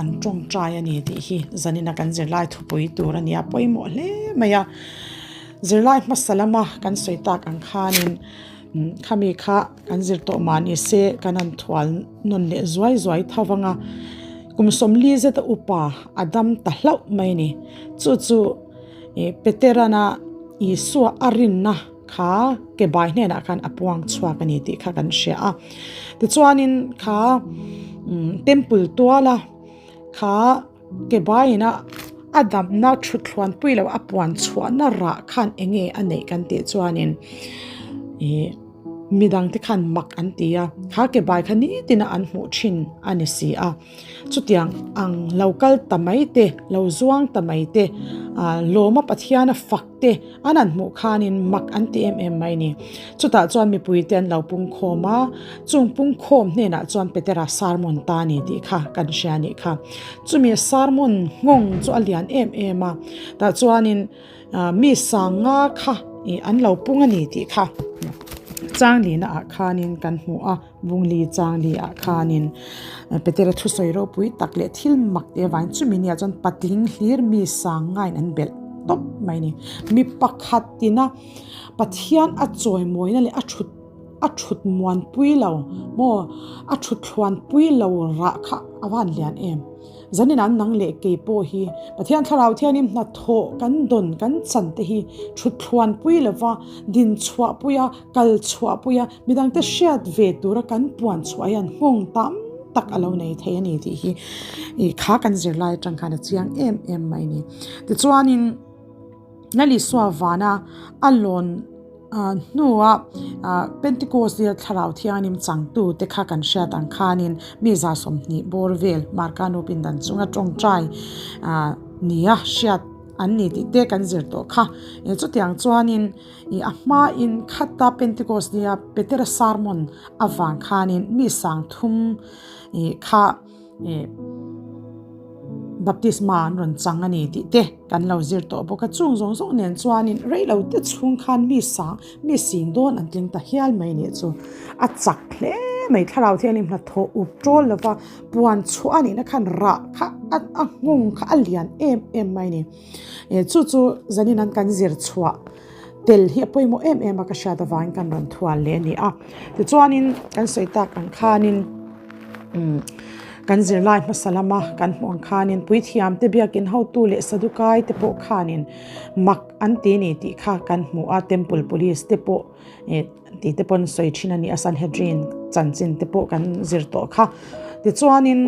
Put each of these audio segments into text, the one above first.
an tawngtai a ni tih hi zanina kan zirlai thupui tur a nia pawimawh hle mai a. Zirlai hmasa lama kan sawi tak ang khanin khami kha kan zir tawh mah ni se kan han thual nawn leh zuai zuai tho vang a, kum 40 zeta upa a dam ta hlauh mai a ni. Chu chu Peterana Isua a rinna kha ke bai hnenah khan a puang chhuak a ni tih kha kan hria a. Tichuanin kha temple tuala kha ke baiin a a damna thuthluan pui loh a puan chhuahna rah khan eng nge a neih kan tih chuanin ih midang te khan mak an ti a, kha ke bai kha nitin a an hmuh thin a ni si a. Chutiang ang lo kal ta mai te, lo zuang ta mai te, ah lawma Pathiana fak te an han hmuh khanin mak an ti em em mai a ni. Chutah chuan mipui te an lo pungkhawm a, chung pungkhawm hnenah chuan Petera sermon ta a ni tih kha kan hria a nih kha. Chumi sermon nghawng chu a lian em em a, tah chuanin ah mi sanga kha ih an lo pung a ni tih kha Changlina ah khanin kan hmu a. Vungli changli ah khanin Petera thusawi ropui tak leh thil mak te avangin chumi nia chuan patling hlir mi sang ngaiin an belh tawp mai a ni. Mi pakhat tina Pathian a chawimawina leh a thut a thut muanpui lo maw a thut thluanpui lo rah kha a van lian em. Zanin an nang leh kei pawh hi Pathian Thlarau thianin hnathawh kan dawn kan chan te hi thut thluanpui lova din chhuahpui a kal chhuahpui a midangte hriat ve tura kan puan chhuah hian nghawng tam tak a lo nei thei a ni tih hi ih kha kan zirlai atang khan a chiang em em mai a ni. Tichuanin Lalisua vana a lawn hnua Pentecost nia thlarau thianghlim changtu te kha kan hriat ang khanin mi 20 bawr vel Marka nu pindan chunga tawngtai nia hriat an ni tih te kan zir tawh kha. Chutiang chuanin Ih a hmain khata Pentecost nia Petera sermon avang khanin mi 3000 ih kha ih baptisma an rawn chang a ni tih te kan lo zir tawh bawk a. Chung zawng zawng nen chuanin rei lo te chhung khan mi sang mi sing dawn an tling ta hial mai nih chu a chak hle mai. Thlarau thianghlim hnathawh up tawl lova puan chhuah a nihna khan rah kha a a nghawng kha a lian em em mai a ni. Chu chu zanin an kan zir chhuah tel hi a pawimawh em em a ka hriat avangin kan rawn thual leh a ni a. Tichuanin kan sawi tak ang khanin umm kan zirlai hmasa lama kan hmuh ang khanin puithiam te biakin hotu leh sadukai te pawh khanin mak an ti ni tih kha kan hmu a, temple police te pawh eh tih te pawn sawi thin a ni a, Sanhedrin chanchin te pawh kan zir tawh kha. Tichuanin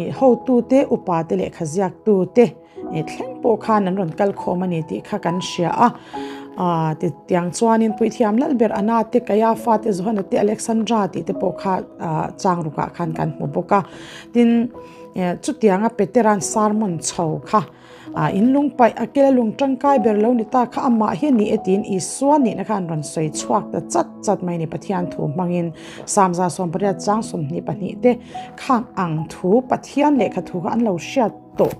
ih hotu te upa te lehkha ziaktu te. He thleng pawh khan an rawn kal khawm a ni tih kha kan hria a, aaa ti tiang chuanin puithiam lal ber Anna te Kaiafa te Johana te Alexandra tih te pawh kha aaa chang rukah khan kan hmu bawk a. Tin, eh chutianga Petera'n sermon chho kha aaa in lung paih a kela lung tangkai ber lo ni ta kha amah hi a ni e tiin Isua nihna khan rawn sawi chhuak ta chat chat mai a ni Pathian thu hmangin Psalm 118 chang 22 te khang ang thu Pathian lehkha thu kha an lo hriat tawh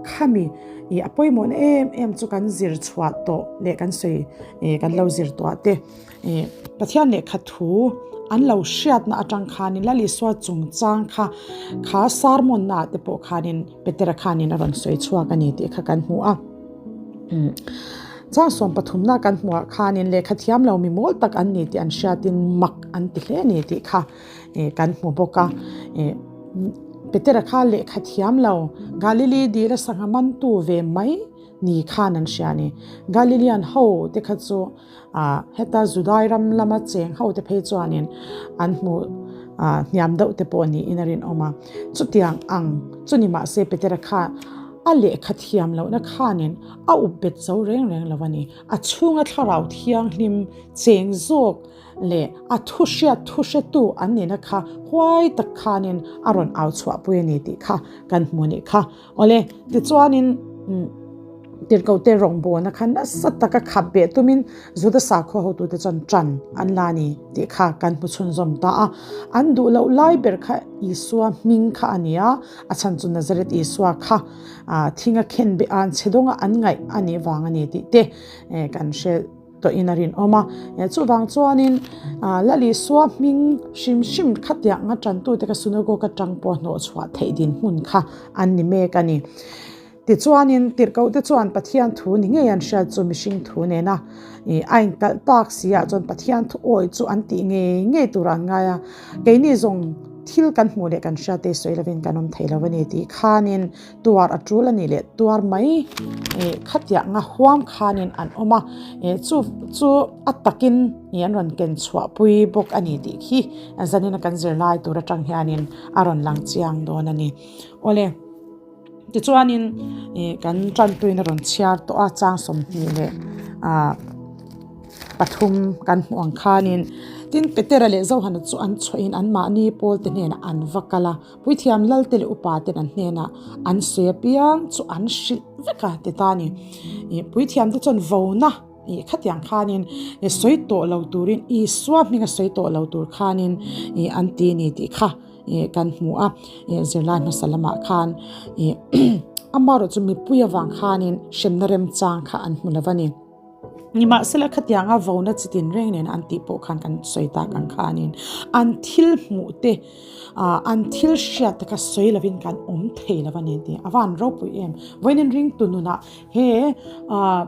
khami ih a pawimawhna em em chu kan zir chhuah tawh leh kan sawi ih kan lo zir tawh ah te ih Pathian lehkha thu an lo hriatna atang khanin Lal Isua chungchang kha kha sermon na ah te pawh khanin Petera khanin a rawn sawi chhuak a ni tih kha kan hmu a umm chang 13 na kan hmuh ah khanin lehkha thiam lo mi mawl tak an ni tih an hriatin mak an ti hle a ni tih kha ih kan hmu bawk a ih. Petera kha lehkha thiam lo, Galili dila sangha mantu ve mai ni khan an hria a ni. Galilean ho te kha chu ah heta Judai ram lama cheng ho te phei chuanin an hmu ah hniam deuh te pawh niin a rinawm a. Chutiang ang chu ni mahse Petera kha a lehkha thiam lohna khanin a up bet zo reng reng lo a ni. A chhunga thlarau thianghlim cheng zawk leh a thu hriat thu hretu an nihna kha huai tak khanin a rawn au chhuahpui a ni tih kha kan hmu nih kha. Awle, tichuanin tirhkohte rawngbawlna kha nasa taka khap beh tumin Juda sakhua hotute chuan ṭan an la a ni tih kha kan hmu chhunzawm ta a. An duh loh lai ber kha Isua hming kha a ni a, a chhan chu Nazareth Isua kha thinga khenbeh an chhe dawnga an ngaih a nih vang a ni tih te kan hre. tawhin a rinawm a. Chuvang chuanin Lal Isua hming hrim hrim khatiang a tantute kha synagogue atang pawh hnawhchhuah theih dinhmun kha an ni mek a ni. Tichuanin tirhkohte chuan Pathian thu ni ngei an hriat chu mihring thu nena a inkalh tak si ah chuan Pathian thu awi chu an tih ngei ngei tur an ngai a, keini zawng thil kan hmuh leh kan hriat te sawi lovin kan awm thei lo a ni tih khanin tuar a tul a nih leh tuar mai khatianga huam khanin an awm a, chu chu a takin an rawn ken chhuah pui bawk a ni tih khi zanin a kan zirlai tur atang hianin a rawn lang chiang dawn a ni. Awle. Tichuanin ih kan tanpuina rawn chhiar tawh a chang 20 leh ah pathum kan hmuh ang khanin tin Petera leh Johana chu an chhuahin anmahni pawl te hnenah an va kal a, Puithiam Lalte leh upa ten an hnenah an sawi apiang chu an hrilh vek a ti ta a ni. Ih Puithiam te chuan vona ih khatiang khanin ih sawi tawh lo turin Isua hminga sawi tawh lo tur khanin ih an ti a ni tih kha. ih kan hmu a ih zirlai hmasa lamah khan ih amaherawh chu mipui avang khanin hremna remchang kha an hmu lo va ni. Nimahsela khatianga vona chi tin reng nen an tih pawh khan kan sawi tak ang khanin an thil hmuh te ah an thil hriat te kha sawi lovin kan awm thei lo va ni tih a van ropui em. Vawiin ringtu nunah he ah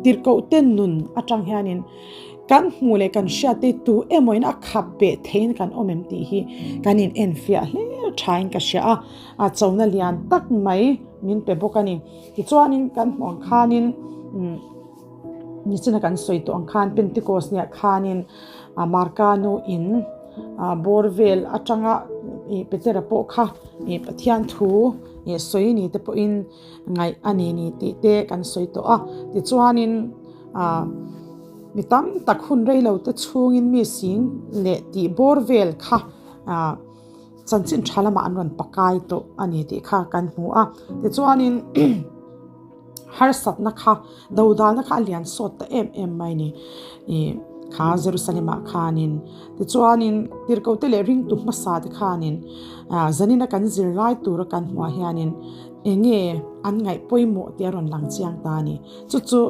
tirhkoh te nun atang hianin Kan hmuh leh kan hriat te tu emawin a khap beh theiin kan awm em tih hi kan in enfiah hle thain ka hria a, a chona lian tak mai min pe bawk a ni. Tichuanin kan hmuh ang khanin umm nichina kan sawi tawh ang khan Pentecost nia khanin Marka nu in bawr vel atanga ih Petera pawh kha ih Pathian thu ih sawi ni te pawhin ngaih a ni ni tih te kan sawi tawh a. Tichuanin ah mi tam tak hun rei lo te chhungin mi sing leh tih bawr vel kha ah chanchin tha lamah an rawn pakai tawh a ni tih kha kan hmu a. Tichuanin harsatna kha dodalna kha a lian sawt ta em em mai a ni ih kha Jerusalem ah khanin. Tichuanin tirhkoh te leh ringtu hmasa te khanin ah zanina kan zirlai tura kan hmuh ah hianin eng nge an ngaih pawimawh tih a rawn lang chiang ta a ni. Chu chu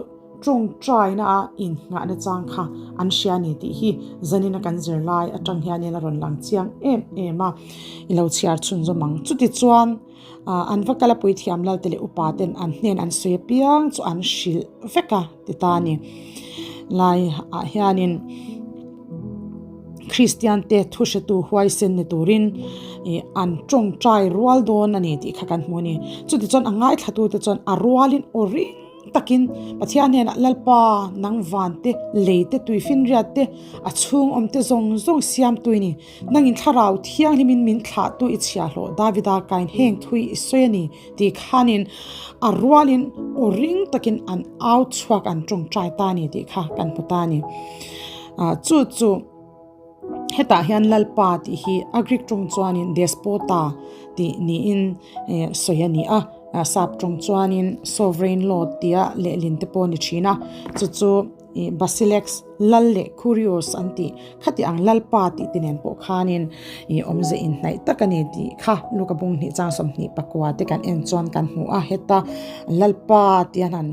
tawngtaina a innghahna chang kha an hria a ni tih hi zanina kan zirlai atang hianin a rawn lang chiang em em a, i lo chhiar chhunzawm ang. Chutichuan an va kal a puithiam lalte leh upa ten an hnen an sawi apiang chu an hrilh vek a ti ta a ni. Lai ah hianin Kristian te thu hretu huaisen ni turin ih an tawngtai rual dawn a ni tih kha kan hmu a ni. Chutichuan a ngaithlatute chuan a rualin aw ring takin Pathian hnenah Lalpa nang van te, lei te, tuifinriat te, a chhung awm te zawng zawng siamtu i ni. Nangin thlarau thianghlimin min thlahtu i chhiahhlawh Davida kain heng thui i sawi a ni tih khanin a rualin aw ring takin an au chhuak an tawngtai ta a ni tih kha kan hmu ta a ni. Chu chu. Hetah hian Lalpa tih hi a Greek tawng chuanin Despota tih niin sawi a ni a, sap tawng chuanin Sovereign Lord tia lehlin te pawh a ni thin a, chu chu Basilex Lal leh Kurios an tih khati ang Lalpa tih te nen pawh khanin awmze inhnaih tak a ni tih kha Luka bung hnih chang 24 te kan en chuan kan hmu a, heta Lalpa tia han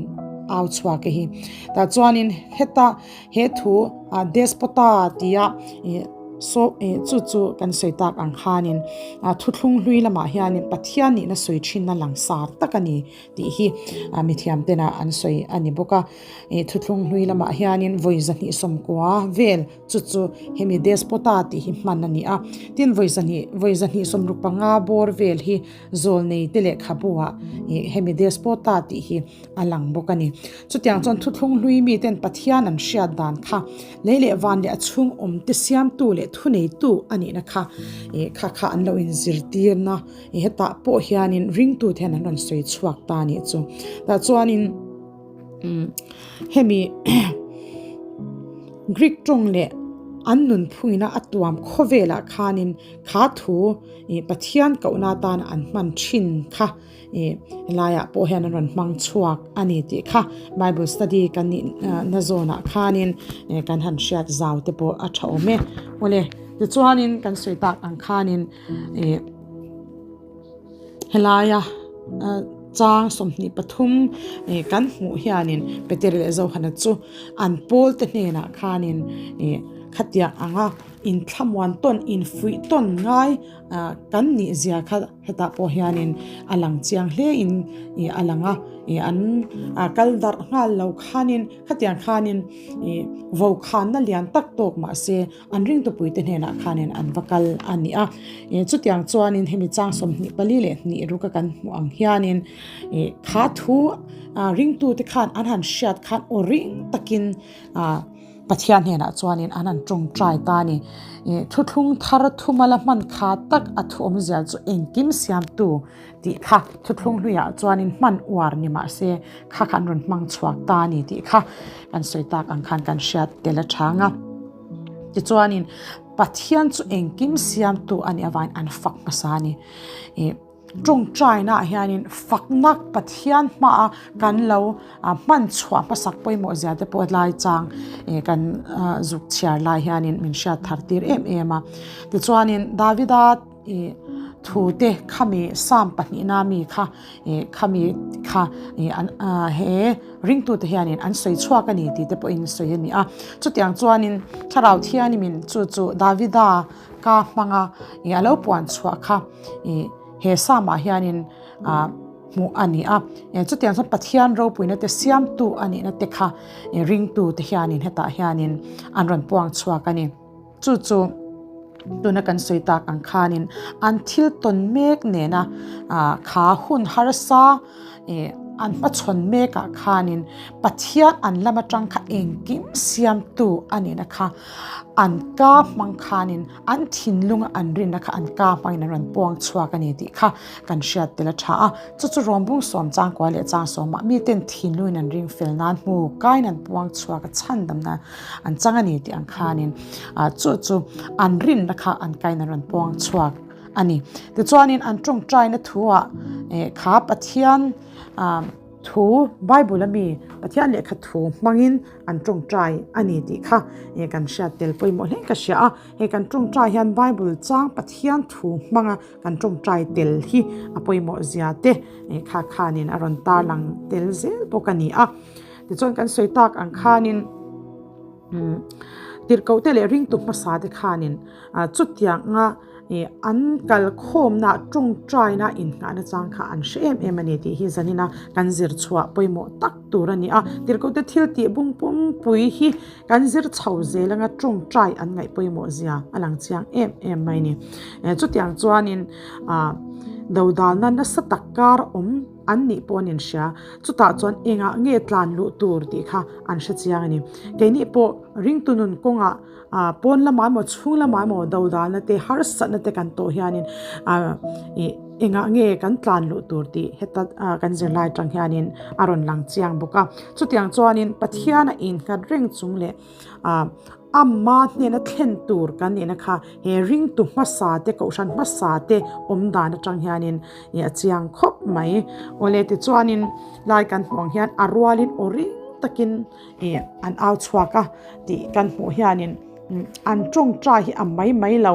au chhuak hi tah chuanin heta He thu Despota tia saw chu chu kan sawi tak ang khanin thuthlung hlui lamah hianin Pathian nihna sawi thinna langsar tak a ni tih hi mithiam tena an sawi a ni bawk a. Thuthlung hlui lamah hianin vawi 290 vel chu chu hemi Despota tih hi hman a ni a. Tin vawi zahnih vawi 265 bawr vel hi zawlnei te lehkhabu ah hemi Despota tih hi a lang bawk a ni. Chutiang chuan thuthlung hlui miten Pathian an hriat dan kha lei leh van leh a chhung awmte siamtu leh thuneitu a nihna kha ih kha kha an lo inzirtirna ih hetah pawh hianin ringtute hian an rawn sawi chhuak ta a nih chu. Tah chuanin umm hemi Greek tawng leh an nunphungina a tuam khawvelah khanin kha thu ih Pathian kohna atana an hman thin kha Ih helaiah pawh hian an rawn hmang chhuak a ni tih kha Bible study kan nih na zawnah khanin kan han hriat zau te pawh a tha awm e. Awle tichuanin kan sawi tak ang khanin ih helaia. Chang 23 kan hmuh hianin Petera leh Johana chu an pawlte hnenah khanin khatiang anga inthlamuan tawn, infuih tawn ngai kan nih zia kha hetah pawh hianin a lang chiang hlein a lang a, an kal darh nghal lo khanin khatiang khanin vokhanna lian tak tawk mahse An ringtupuite hnenah khanin an va kal a ni a. Chutiang chuanin hemi chang 24 leh 2 ruka kan hmuh ang hianin kha thu ringtute khan an han hriat khan aw ring takin Pathian hnenah chuanin an han tawngtai ta a ni. Thuthlung thar thuma la hman kha tak a thu awmzia chu engkim siamtu tih kha thuthlung hluiah chuanin hman uar ni mah se kha kha an rawn hmang chhuak ta a ni tih kha kan sawi tak ang khan kan hriat tel a chang a. Tichuanin Pathian chu engkim siamtu a nih avangin an fak hmasa a ni. Ih tawngtainaah hianin fakna Pathian hmaa kan lo hman chhuah hmasak pawimawh zia te pawh lai chang ih kan zuk chhiar lai hianin min hriat thar tir em em a. Tichuanin Davida Ih thu te khami Psalm pahnihna mi kha ih khami kha ih an ah he ringtute hianin an sawi chhuak a ni tih te pawhin sawi a ni a. Chutiang chuanin Thlarau Thianghlimin chu chu Davida ka hmanga ih a lo puan chhuah kha ih he Psalm ah hianin ah hmuh a ni a. Chutiang chuan Pathian ropuina te siamtu a nihna te kha ih ringtute hianin hetah hianin an rawn puang chhuak a ni. Chu chu tuna kan sawi tak ang khanin an thil tawn mek nena kha hun harsa ih an hmachhawn mekah khanin Pathian an lam atang kha engkim siamtu a nihna kha an ka hmang khanin an thinlunga an rinna kha an ka hmangin an rawn puang chhuak a ni tih kha kan hriat tel a tha a. Chu chu Rawmbung sawm changkua leh chang sawmah miten thinlungin an ring fel nan hmu kain an puang chhuak a chhandam nan An chang a ni tih ang khanin chu chu an rinna kha an kain an rawn puang chhuak a ni. Tichuanin an tawngtaina thuah kha Pathian thu Bible a mi Pathian lehkha thu hmangin an tawngtai a ni tih kha kan hriat tel pawimawh hle ka hria a. Hei kan tawngtai hian Bible chang Pathian thu hmanga kan tawngtai tel hi a pawimawh zia te kha khanin a rawn tarlang tel zel bawk a ni a. Tichuan kan sawi tak ang khanin tirhkohte leh ringtu hmasa te khanin chutianga an kalkhawmna tawngtaina inngahna chang kha an hre em em a ni tih hi zanina kan zir chhuah pawimawh tak tur a ni a. Tirhkohte thil tih bung pumpui hi kan zir chho zel anga tawngtai an ngaih pawimawh zia a lang chiang em em mai a ni. Chutiang chuanin dodalna nasa tak kar awm. An nih pawh an inhria. Chutah chuan engah nge tlan luh tur tih kha an hre chiang a ni. Keini pawh ringtu nun kawngah pawn lamah emaw chhung lamah emaw dodalna te harsatna te kan tawh hianin ih engah nge kan tlan luh tur tih heta kan zirlai atang hianin a rawn lang chiang bawk a. Chutiang chuanin Pathiana innghat reng chung leh Amma hnena thlen tur kan nihna kha he ringtu hmasa te kohhran hmasa te awm dan atang hianin a chiang khawp mai. Awle tichuanin lai kan hmuh ang hian a rualin aw ring takin an au chhuak a tih kan hmuh hianin an tawngtai hi a mai mai lo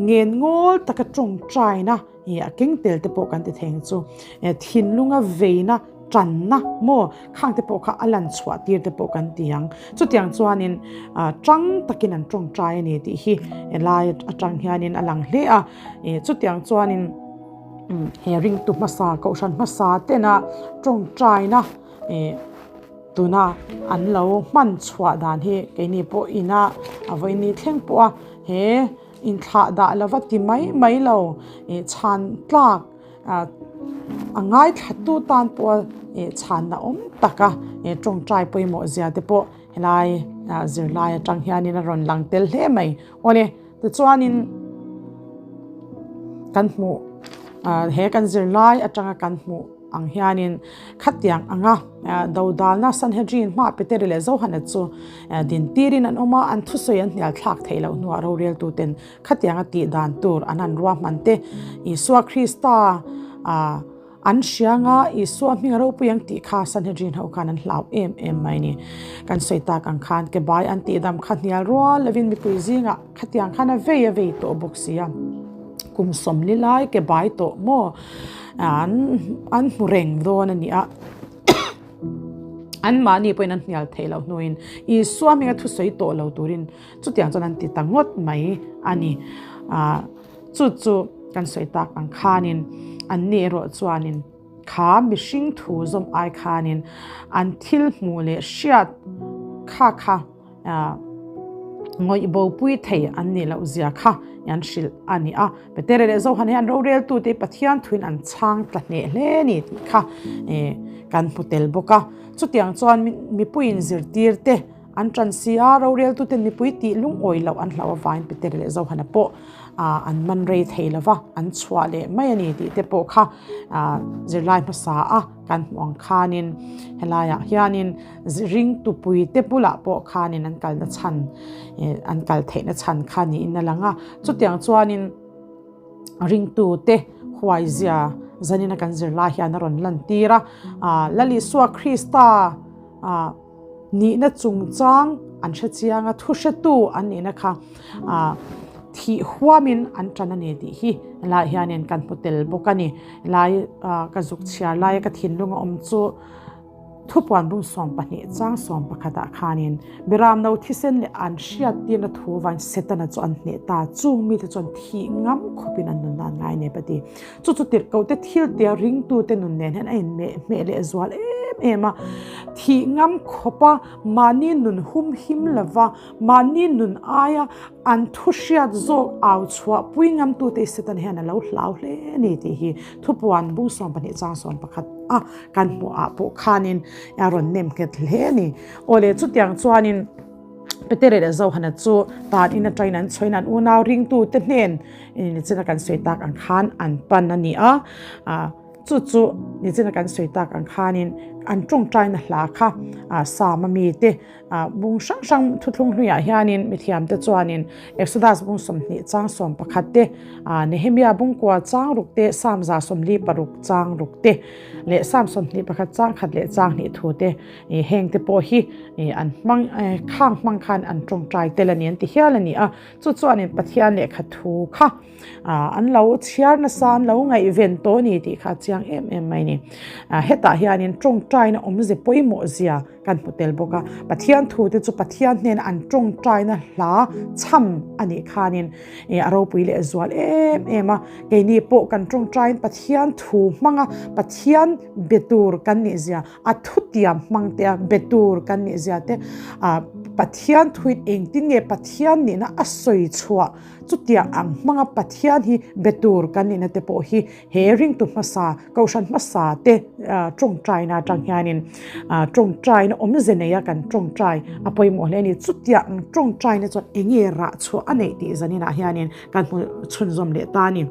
ngen ngawl taka tawngtaina Ih a keng tel te pawh kan ti thei ang chu. Thinlunga veina tanna maw khang te pawh kha a lan chhuah tir te pawh kan ti ang. Chutiang chuanin tang takin an tawngtai a ni tih hi helai atang hianin a lang hle a. Chutiang chuanin he ringtu hmasa kohhran hmasa tena tawngtaina tuna an lo hman chhuah dan hi keini pawh ina a vawiin thleng pawh a he. Inthlah dah lova ti mai mai lo ih chhan tlak ah a ngaithlatu tan pawh ih chhanna awm taka ih tawngtai pawimawh zia te pawh helai ah zirlai atang hianin a rawn lang tel hle mai. Awle tichuanin kan hmuh ah he kan zirlai atanga kan hmuh ang hianin khatiang anga dodalna Sanhedrin hma Petera leh Johana chu din tirin an awm a, an thusawi an hnial thlak theih loh hnuah roreltuten khatianga tih dan tur an han ruahman te. Isua Krista an hrianga Isua hming a ropui ang tih kha Sanhedrin ho khan an hlau em em mai ni. Kan sawi tak ang khan ke bai an tihdam kha hnial rual lovin mipui zingah khatiang khan a vei a vei tawh bawk si a. Kum sawmli lai ke bai tawh maw? an an hmu reng dawn a ni a. Anmahni pawhin an hnial theih loh hnuin Isua hminga thusawi tawh lo turin chutiang chuan an ti ta ngawt mai a ni. Chu chu kan sawi tak ang khanin anni erawh chuanin kha mihring thu zawm ai khanin an thil hmuh leh hriat kha kha Ngawih bopui thei an nih loh zia kha an hrilh a ni a. Petere leh Johan hi an roreltute Pathian thuin an chhang tla hneh hle ni tih kha kan hmu tel bawk a. Chutiang chuan mipuiin zirtirte an ṭan si a, roreltuten mipui tih lungawi loh an hlauh avangin Petere leh Johana pawh an man rei thei lo va, an chhuah leh mai a ni tih te pawh kha zirlai hmasa a kan hmuh ang khanin helaiah hianin ringtupui te bulah pawh khanin an kalna chhan an kal theihna chhan kha niin a lang a. Chutiang chuanin ringtute huaizia zanina kan zirlai hian a rawn lantir a, Lal Isua Krista Nihna chungchang an hre chiang a, thuhretu an nihna kha thih huamin an tan a ni tih hi helaiah hianin kan hmu tel bawk a ni. Helai ka zuk chhiar laia ka thinlung a awm chu thupuan bung 12 chang 11 ah khanin Biramno thisen leh an hriattirna thu vain Setana chu an hneh ta, chung mite chuan thih ngam khawpin an nunna an ngai nep a ti. Chu chu tirhkohte thil tia ringtute nun nen hian a inmeh hmeh leh zual em em a. Thih ngam khawpa mahni nun hum him lova, mahni nun aia an thu hriat zawk au chhuah pui ngamtute hi Satan hian a lo hlau hle a ni tih hi thupuan bung 12 chang 11 a kan hmuh ah pawh khanin a rawn nem nghet hle a ni. Awle chutiang chuanin. Petere leh Johana chu tan in atangin an chhuain an unau ringtute hnen nichina kan sawi tak ang khan an pan a ni a, chu chu nichina kan sawi tak ang khanin an tawngtaina hla kha Psalm a mite bung hrang hrang thuthlung hnuiah hianin mithiamte chuanin Exodus bung 20 chang 11 te, Nehemia bung kua chang ruk te, Psalm 146 chang ruk te leh Psalm 21 chang khat leh chang hnih thu te heng te pawh hi an hmang khang hmang khan an tawngtai tel a ni an ti hial a ni a, chu chuanin Pathian lehkha thu kha an lo chhiar nasa an lo ngaihven tawh a ni tih kha a chiang em em mai a ni. Hetah hianin tawngtaina awmze pawimawh zia kan hmu tel bawk a, Pathian thu te chu Pathian hnena an tawngtaina hla chham a nih khanin a ropui leh zual em em a, keini pawh kan tawngtaiin Pathian thu hmanga Pathian be tur kan nih zia A thutiam hmang te a be tur kan nih zia te, ah Pathian thuin engtin nge Pathian nihna a sawi chhuah chutiang ang hmanga Pathian hi be tur kan nihna te pawh hi he ringtu hmasa, Kohhran hmasa te tawngtaina atang hianin tawngtaina awmze neia kan tawngtai a pawimawh hle a ni. Chutiang ang tawngtaina chuan enge rah chhuah a neih tih zaninah hianin kan hmu chhunzawm leh ta a ni.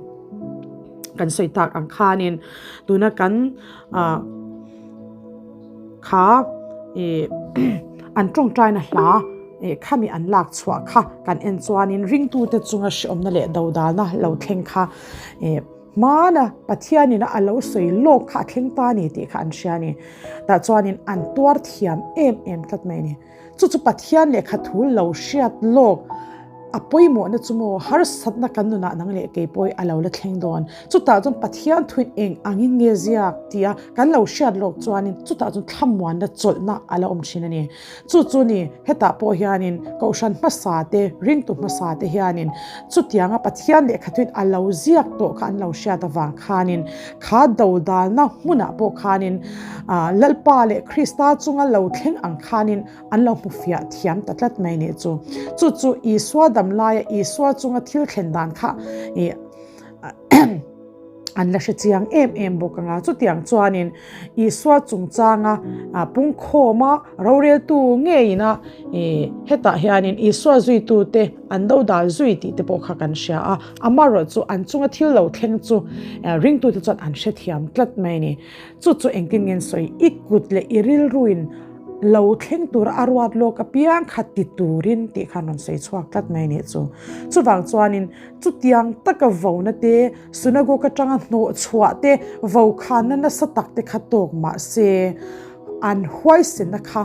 Kan sawi tak ang khanin tuna kan ah kha ih an tawngtaina hla ih khami an lak chhuah kha kan en chuanin ringtute chunga hreawmna leh dodalna lo thleng kha ih hmana Pathianin a lo sawi lawk kha a thleng ta a ni tih kha an hria a ni. Tah chuanin an tuar thiam em em tlat mai a ni. Chu chu Pathian lehkha thu lo hriat lawk a pawimawhna chu maw harsatna kan nunah nang leh kei pawh a lo la thleng dawn. Chutah chuan Pathian thuin eng angin nge ziak tia kan lo hriat lawk chuanin chutah chuan thlamuanna chawlhna a la awm thin a ni. Chu chu ni hetah pawh hianin Kohhran hmasa te, ringtu hmasa te hianin chutianga Pathian lehkha thuin a lo ziak tawh kha an lo hriat avang khanin kha dodalna hmunah pawh khanin Lalpa leh Krista chunga lo thleng ang khanin an lo hmu fiah thiam ta tlat mai nih chu. Chu chu Isua dam laia Isua chunga thil thlen dan kha an la hre chiang em em bawk ang a. Chutiang chuanin Isua chungchanga pungkhawma roreltu ngeina hetah hianin Isua zuitute an dodal zui tih te pawh kha kan hria a. Amaherawh chu an chunga thil lo thleng chu ringtute chuan an hrethiam tlat mai a ni. Chu chu engtin nge an sawi? I kut leh i rilruin lo thleng tura a ruat lawk apiang kha ti turin tih khan rawn sawi chhuak tlat mai a nih chu. Chuvang chuanin chutiang taka vona te, synagogue atanga hnawh chhuah te, vokhanna nasa tak te kha tawk mah se an huaisenna kha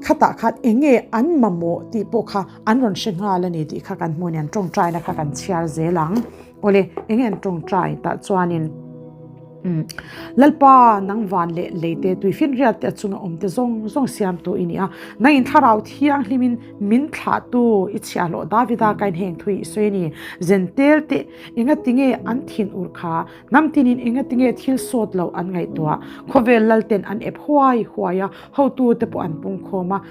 khatah khan eng nge an mamawh tih pawh kha an rawn hre nghal a ni tih kha kan hmu a ni. An tawngtaina kha kan chhiar zel ang. Awle, eng nge an tawngtai tah chuanin. Lalpa, nang van leh lei te, tuifinriat te a chunga awm te zawng zawng siamtu i ni a. Nangin Thlarau Thianghlimin min thlahtu i chhiahhlawh Davida kain heng thu i sawi a ni. Zentel te engatinge an thin ur kha? Hnam tinin engatinge thil sawt lo an ngaihtuah? Khawvel lalten an ep huai huai a, hotu te pawh an pungkhawm a.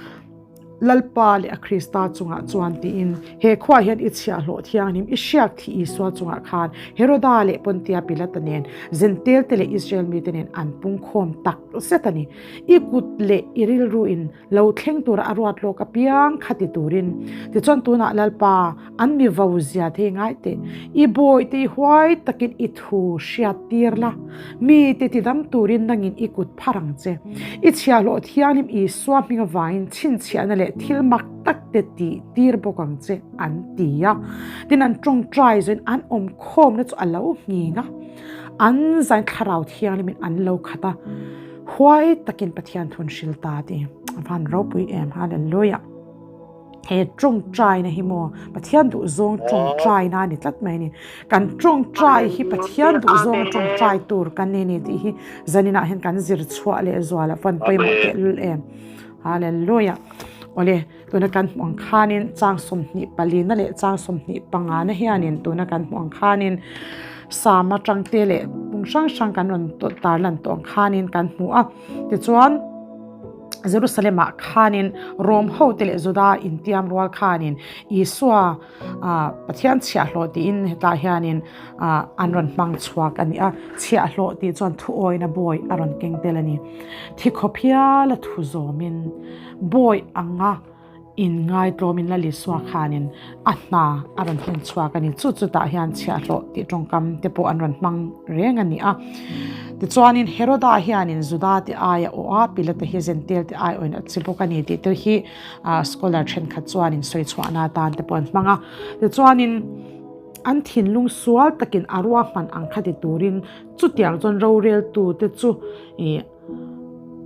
Lalpa leh a Krista chungah chuan tiin he khuaah hian i chhiahhlawh thianghlim i hriak thih Isua chungah khan Heroda leh Pontia Pilata nen Zentelte leh Israel mite nen an pungkhawm tak zet a ni. I kut leh i rilruin lo thleng tura a ruat lawk apiang kha ti turin. Tichuan tunah Lalpa an mi vo zia thei ngai teh. I bawihte i huai takin i thu hriat tir la, mite tidam turin nangin i kut phar ang che. I chhiahhlawh thianghlim Isua hming avangin chhinchhiahna leh thil mak tak te tih tir bawk ang che, an ti a. Tin, an tawngtai zawin an awmkhawmna chu a lo nghing a, an zain thlarau thianghlimin an lo khat a, huai takin Pathian thun hril ta ti. A van ropui em! Hallelujah! He tawngtaina hi maw Pathian duhzawng tawngtaina a ni tlat mai a ni. Kan tawngtai hi Pathian duhzawnga tawngtai tur kan ni a ni tih hi zaninah hian kan zir chhuah leh zual a van pawimawh tehlul em. Hallelujah. Awle, tuna kan hmuh ang khanin chang 24 na leh chang 25 na hianin tuna kan hmuh ang khanin Sam atangte leh hmun hrang hrang kan rawn tarlan tawh ang khanin kan hmu a. Tichuan, Jerusalem-ah khanin Rom hote leh Juda intiam rual khanin Isua Pathian chhiahhlawh tiin hetah hianin an rawn hmang chhuak a ni a. Chhiahhlawh tih chuan thuawina bawi a rawn keng tel a ni. Thikhawp hiala thu zawmin bawi anga Inngaitlawmin Lal Isua khanin a hna a rawn hlen chhuak a ni. Chu chutah hian chhiahhlawh tih tawngkam te pawh an rawn hmang reng a ni a. Tichuanin Heroda hianin Juda te aia awh a, Pilata hi Zentel te ai awhin a che bawk a ni tih te hi scholar thenkhat chuanin sawi chhuahna atan te pawh an hmang a. Tichuanin an thinlung sual takin a ruahman ang kha ti turin chutiang chuan roreltute chu ih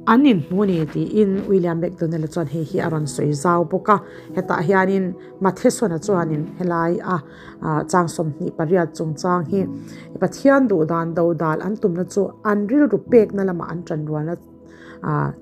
An inhmu a ni tiin William McDonnell-a chuan hei hi a rawn sawi zau bawk a. Hetah hianin Matheson-a chuanin helai a chang 28 chungchang hi Pathian duhdan dodal an tumna chu an rilru pekna lamah an tanrualna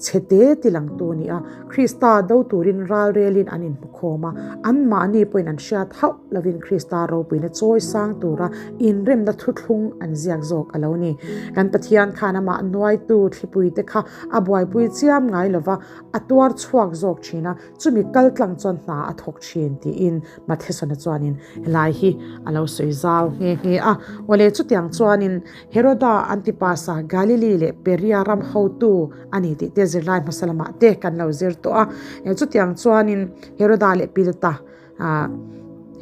chhe te tilangtu a ni a. Krista do turin ralrelin an inhmu khawm a, anmahni pawhin an hriat hauh lovin Krista ropuina chawi sang tura inremna thuthlung an ziak zawk a lo ni. Kan Pathian khan amah nuaitu thlipuite kha a buaipui chiam ngai lova, a tuar chhuak zawk thin a, chumi kaltlang chuan hna a thawk thin tiin Mathesona chuanin helai hi a lo sawi zau nghe nghe a. Awle chutiang chuanin Heroda Antipasa Galili leh Perea ram hotu a ni tih te zirlai hmasa lamah te kan lo zir tawh a. Chutiang chuanin Heroda leh Pilata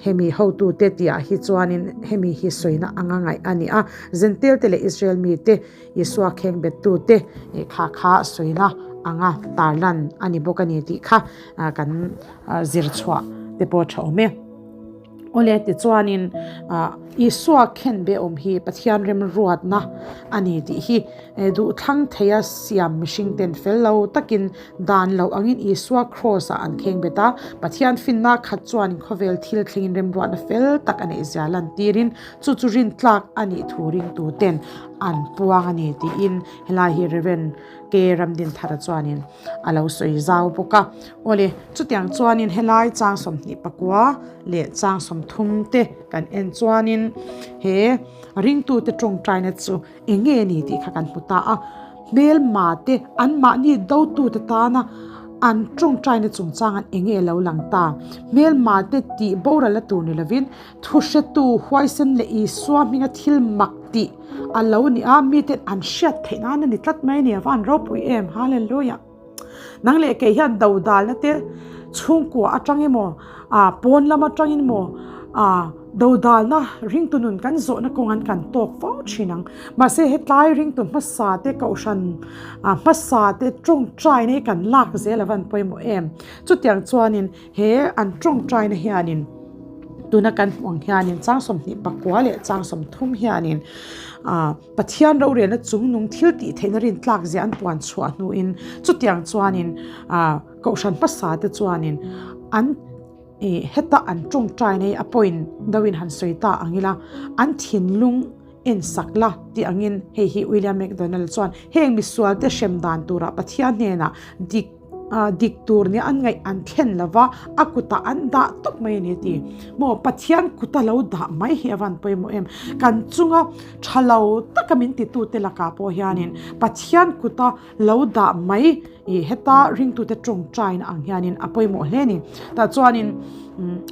hemi hotute tihah hi chuanin hemi hi sawina anga ngaih a ni a. Zentel te leh Israel mite Isua khengbettute kha kha sawina anga tarlan a ni bawk a ni tih kha kan zir chhuah te pawh a tha awm e. Awle tichuanin Isua khenbe awm hi Pathian remruatna a ni tih hi duhthlang theia siam mihring ten fel lo takin dan lo angin Isua kraws ah an khengbet a, Pathian finna khat chuanin khawvel thil thlengin remruatna fel tak a neih zia lantirin chu chu rintlak a nih thu ringtu ten an puang a ni tiin helai hi Rev. K. Ramdinthara chuanin a lo sawi zau bawk a. Awle, chutiang chuanin helai chang 24 leh chang 30 te kan en chuanin he ringtute tawngtaina chu eng nge ni tih kha kan hmu ta a. Hmelma te anmahni dotute tana an tawngtaina chungchang an eng nge lo lang ta. Hmelma te tih boral a tur ni lovin thuhretu huaisen leh Isua hminga thil mak tih A lo ni a, miten an hriat theih nan a ni tlat mai a ni, a va han ropui em, Hallelujah. Nang leh kei hian dodalna te chhungkua atang emaw, ah pawn lam atangin emaw, ah dodalna ringtu nun kan zawhna kawng an kan tawk fo thin ang. Mahse hetlai ringtu hmasa te kohhran ah hmasa te tawngtaina hi kan lak zel a van pawimawh em. Chutiang chuanin He an tawngtaina hianin tuna kan hmuh ang hianin chang 29 leh chang 30 hianin ah Pathian rorelna chungnung thil tih theihna rin tlak zia an puan chhuah hnuin chutiang chuanin ah kohhran hmasa te chuanin an ih heta an tawngtaina hi a point deuhin han sawi ta ang ila an thinlung. En sak la tih angin hei hi William MacDonald chuan heng misualte hrem dan turah Pathian hnenah dik dik tur nia an ngaih an thlen lova a kutah an dah tawp mai a ni a ti. Maw Pathian kuta lo dah mai hi a van pawimawh em? Kan chunga tha lo taka min titute lakah pawh hianin Pathian kuta lo dah mai i heta ringtute tawngtaina ang hianin a pawimawh hle a ni. Tah chuanin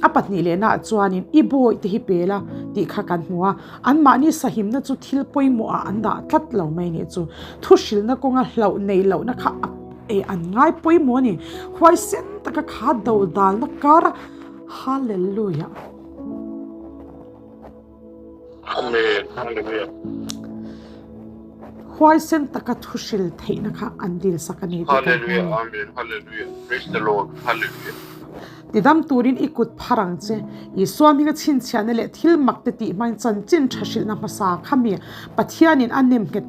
a pahnih lehnaah chuanin i bawi te hi pe la tih kha kan hmu a, anmahni sahimna chu thil pawimawhah an dah tlat lo mai a nih chu. Thu hrilhna kawnga hlauh neih lohna kha a eh an ngai pawimawh a ni. Huaisen taka kha dodalna kara Hallelujah. Amen. Hallelujah. Huaisen taka thu hril theihna kha an dil sak a ni tih kan hmu. Hallelujah. Amen. Hallelujah. Praise the Lord. Hallelujah. Tidam turin i kut phar ang che. Isua hminga chhinchhiahna leh thil mak te tih hmain chanchin tha hrilhna hmasa khami Pathianin a nem nghet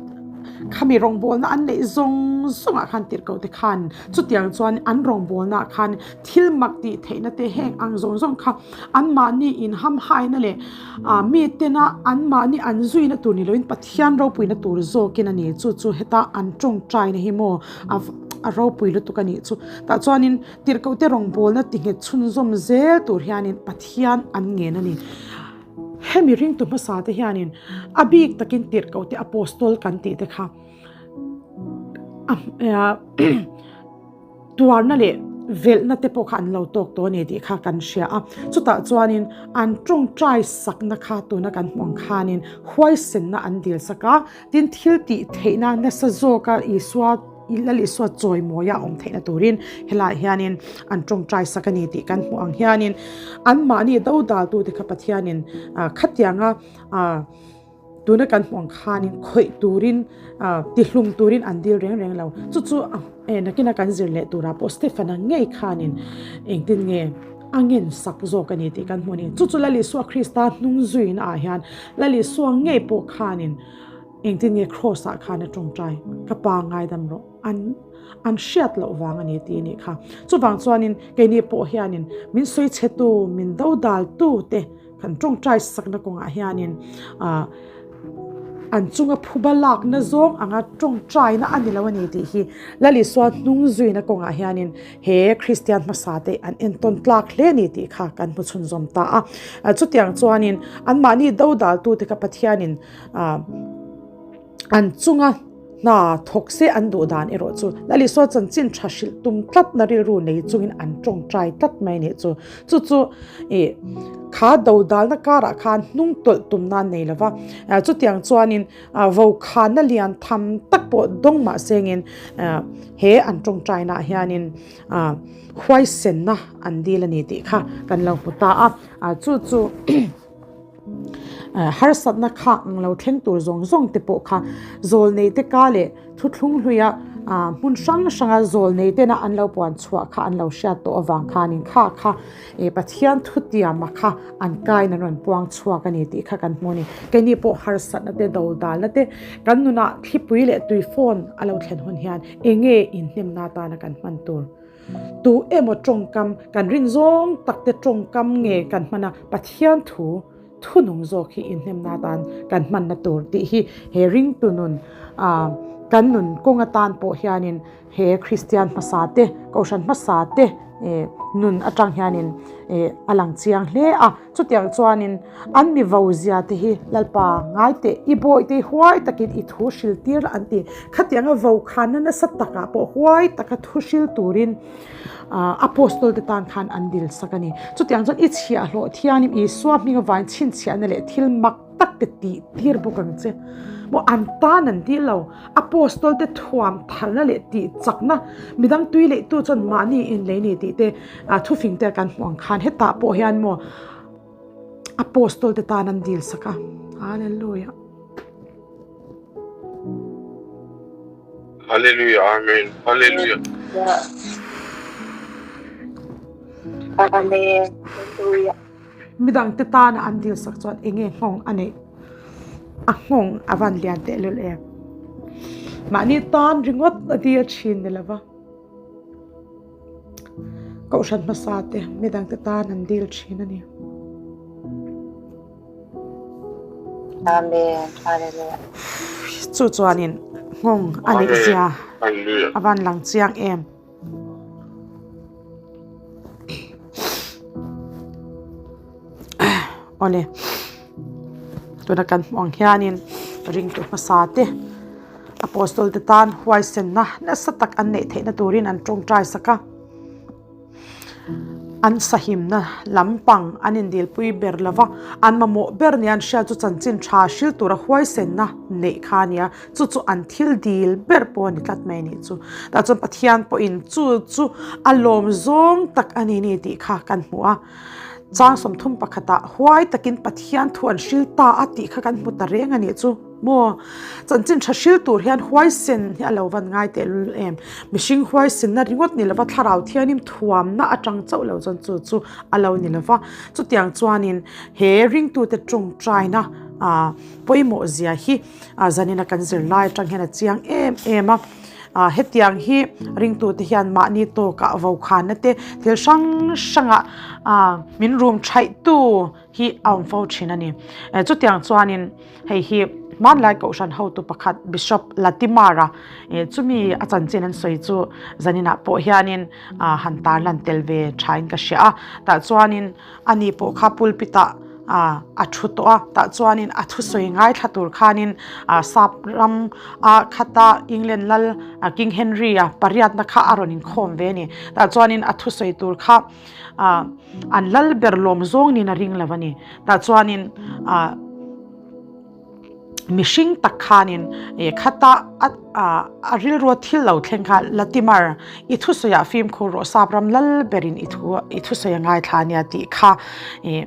khami rawngbawlna an neih zawng zawngah khan tirhkoh te khan chutiang chuan an rawngbawlnaah khan thil mak tih theihna te heng ang zawng zawng kha anmahni inhamhaina leh ah mi tena anmahni an zuina tur ni loin Pathian ropuina tur zawkin a ni chu chu heta an tawngtaina hi maw a a ropui lutuk a nih chu tah chuanin tirhkoh te rawngbawlna ti nghet chhunzawm zel tur hianin Pathian an ngen a ni hemi ringtu hmasa te hianin a bik takin tirhkoh te apostol kan tih te kha a Tuarna leh velhna te pawh kha an lo tawk tawh a ni tih kha kan hria a, chutah chuanin an tawngtai sakna kha tuna kan hmuh ang khanin huaisenna an dil sak a, tin thil tih theihna nasa zawka Isua Lal Isua chawimawia a awm theihna turin helaiah hianin an tawngtai sak a ni tih kan hmuh ang hianin anmahni dodaltute kha Pathianin khatianga Tuna kan hmuh ang khanin khawih turin tihlum turin an dil reng reng lo. Chu chu nakina kan zir leh turah pawh Stefana ngei khanin engtin nge a ngen sak zawk a ni tih kan hmu a ni. Chu chu Lal Isua Krista hnung zuina ah hian Lal Isua ngei pawh khanin engtin nge Kraws ah khan a tawngtai, Ka pa ngaidam rawh, an an hriat loh vang a ni tih a nih kha. Chuvang chuanin keini pawh hianin min sawi chhetu, min dodaltu te, Kan tawngtai sakna kawngah hianin ah an chunga phuba lakna zawng anga tawngtaina a ni lo a ni tih hi Lal Isua hnung zuina kawngah hianin he Kristian hmasa te an entawn tlak hle a ni tih kha kan hmu chhunzawm ta a. Chutiang chuanin anmahni dodaltute kha Pathianin ah An chunga hna thawk se an duh dan erawh chu Lal Isua chanchin tha hrilh tum tlatna rilru nei chungin an tawngtai tlat mai a nih chu. Chu chu ih kha dodalna karah khan hnung tawlh tum nan nei lova, chutiang chuanin vokhanna lian tham tak pawh dawng mah sengin he an tawngtainaah hianin huaisenna an dil a ni tih kha kan lo hmu ta a, chu chu. Harsatna kha ang lo thleng tur zawng zawng te pawh kha zawlnei te ka leh thuthlung hluia hmun hrang hranga zawlnei tena an lo puan chhuah kha an lo hriat tawh avang khanin kha kha Pathian thutiama kha an kain an rawn puang chhuak a ni tih kha kan hmu a ni. Keini pawh harsatna te dodalna te kan nunah thlipui leh tui fawn a lo thlen hun hian eng nge inhnemna atana kan hman tur? Tu emaw tawngkam kan rin zawng tak te tawngkam nge kan hman a, Pathian thu thunung zawk hi inhnemna atan kan hmanna tur tih hi he ringtu nun kan nun kawng atan pawh hianin he Kristian hmasa te, Kohhran hmasa te nun atang hianin a lang chiang hle a. Chutiang chuanin an mi vo zia te hi Lalpa ngai teh, i bawi te hi huai takin i thu hril tir la an ti. Khatianga vo khanna nasa takah pawh huai taka thu hril turin Apostol te tan khan an dil sak a ni. Chutiang chuan i chhiahhlawh thianin Isua hminga vain chhinchhiahna leh thil mak tak te tih tir bawk ang che. Maw an tan an dil lo. Apostol te thuam tharna leh tih chakna midang tui leihtu chuan mahni inlei ni tih te thufing te kan hmuh ang khan hetah pawh hian maw Apostol te tan an dil sak a. Hallelujah. Hallelujah Amen Hallelujah. Amen. Hallelujah. Midang te tana an dil sak chuan eng nge nghawng a neih? A nghawng a van lian tehlul em? Mahni tan ringawt a dil thin ni lova, Kohhran hmasa te midang te tan an dil thin a ni. Amen. Hallelujah. Chu chuanin nghawng a neih zia a van lang chiang em. Awle, tuna kan hmuh ang hianin ringtu hmasa te Apostol te tan huaisenna nasa tak an neih theihna turin an tawngtai sak a. An sahimna lampang an indilpui ber lo va, an mamawh ber nia an hriat chu chanchin tha hril tura huaisenna neih kha a ni a, chu chu an thil dil ber pawh a ni tlat mai a nih chu. Tah chuan Pathian pawhin chu chu a lawm zawng tak a ni ni tih kha kan hmu a. Chang 30 pakhatah huai takin Pathian thu an hril ta a tih kha kan hmu ta reng a nih chu. Maw? Chanchin tha hril tur hian huaisen hi a lo van ngai teh lul em? Mihring huaisenna ringawt ni lova thlarau thianim thuamna atang chauh lo chuan chu chu a lo ni lova. Chutiang chuanin he ringtute tawngtaina ah pawimawh zia hi zanina kan zirlai atang hian a chiang em em a. Ah hetiang hi ringtute hian mahni tawkah vokhanna te thil hrang hrangah ah min rum thaihtu hi a awm fo thin a ni. Chutiang chuanin hei hi hmanlai kohhran hotu pakhat Bishop Latimer-a chumi a chanchin an sawi chu zaninah pawh hianin han tarlan tel ve thain ka hria a. Tah chuanin ani pawh kha pulpit-ah a thu tawh a, tah chuanin a thusawi ngaithla tur khanin sap ram a khata England lal King Henry-a pariatna kha a rawn inkhawm ve a ni. Tah chuanin a thusawi tur kha ah an lal ber lawm zawng niin a ring lo a ni. Tah chuanin ah mihring tak khanin ih khata a ah a rilrua thil lo thleng kha Latimer i thusawiah fimkhur rawh sap ram lal berin i thu i thusawi a ngaithla a nia tih kha ih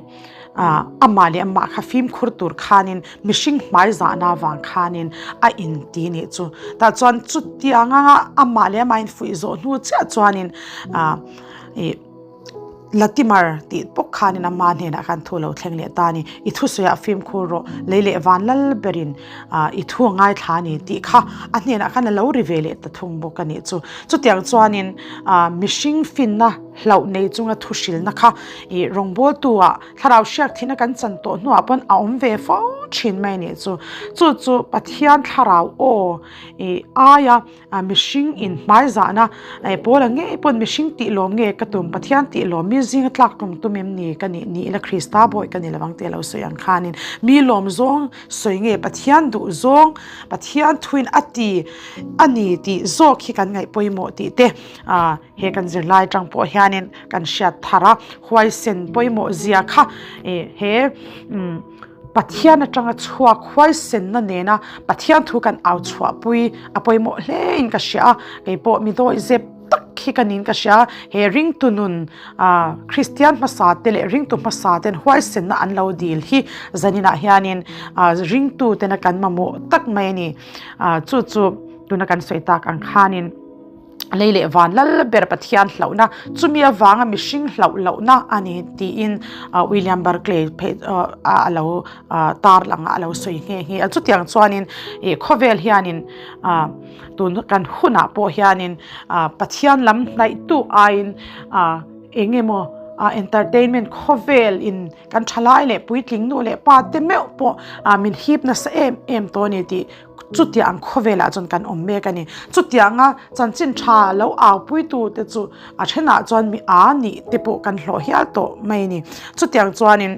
ah amah leh amah kha fimkhur tur khanin mihring hmai zahna avang khanin a inti nih chu. Tah chuan chutiang anga amah leh amah infuih zawh hnu chiah chuanin ah. Ih Latimer tih bawk khanin ama hnenah khan thu lo thleng leh ta a ni. I thusawiah fimkhur rawh, lei leh van lal berin ah i thu a ngaithla a ni tih kha a hnenah khan a lo ri ve leh ta thung bawk a nih chu. Chutiang chuanin ah mihring finna hlauh nei chunga thu hrilna kha ih rawngbawltu ah thlarau hriak thihna kan chan tawh hnuah pawn a awm ve fo thin mai a nih chu. Chu chu Pathian thlarau aw ih aia A mihring in hmai zahna eh Paula ngei pawn mihring tih lawm nge ka tum Pathian tih lawm mi zinga tlak tum tum em ni ka nih ni ila Krista bawi ka ni lovang tih a lo sawi ang khanin mi lawm zawng sawi nge Pathian duh zawng Pathian thuin a ti a ni tih zawk hi kan ngaih pawimawh tih te ah he kan zirlai atang pawh hianin kan hriat thar a huaisen pawimawh zia kha eh he umm Pathian atanga chhuak huaisenna nena Pathian thu kan au chhuahpui a pawimawh hle in ka hria a, kei pawh mi dawi zep tak hi ka niin ka hria a, he ringtu nun ah Kristian hmasa te leh ringtu hmasa ten huaisenna an lo dil hi zaninah hianin ah ringtu tena kan mamawh tak mai a ni, ah chu chu tuna kan sawi tak ang khanin. Lei leh van lal ber Pathian hlauhna, chumi avanga mihring hlauh lohna a ni tiin William Barclay phei a lo tar lang a, a lo sawi nghe nghe a. Chutiang chuanin ih khawvel hianin tun kan hunah pawh hianin Pathian lam hnaihtu aiin eng emaw entertainment khawvel in kan thalai leh puitling nu leh pa te meuh pawh min hip nasa em em tawh a ni tih Chutiang khawvelah chuan kan awm mek a ni. Chutianga chanchin tha lo aupuitute chu a thenah chuan mi a nih te pawh kan hlawh hial tawh mai a ni. Chutiang chuanin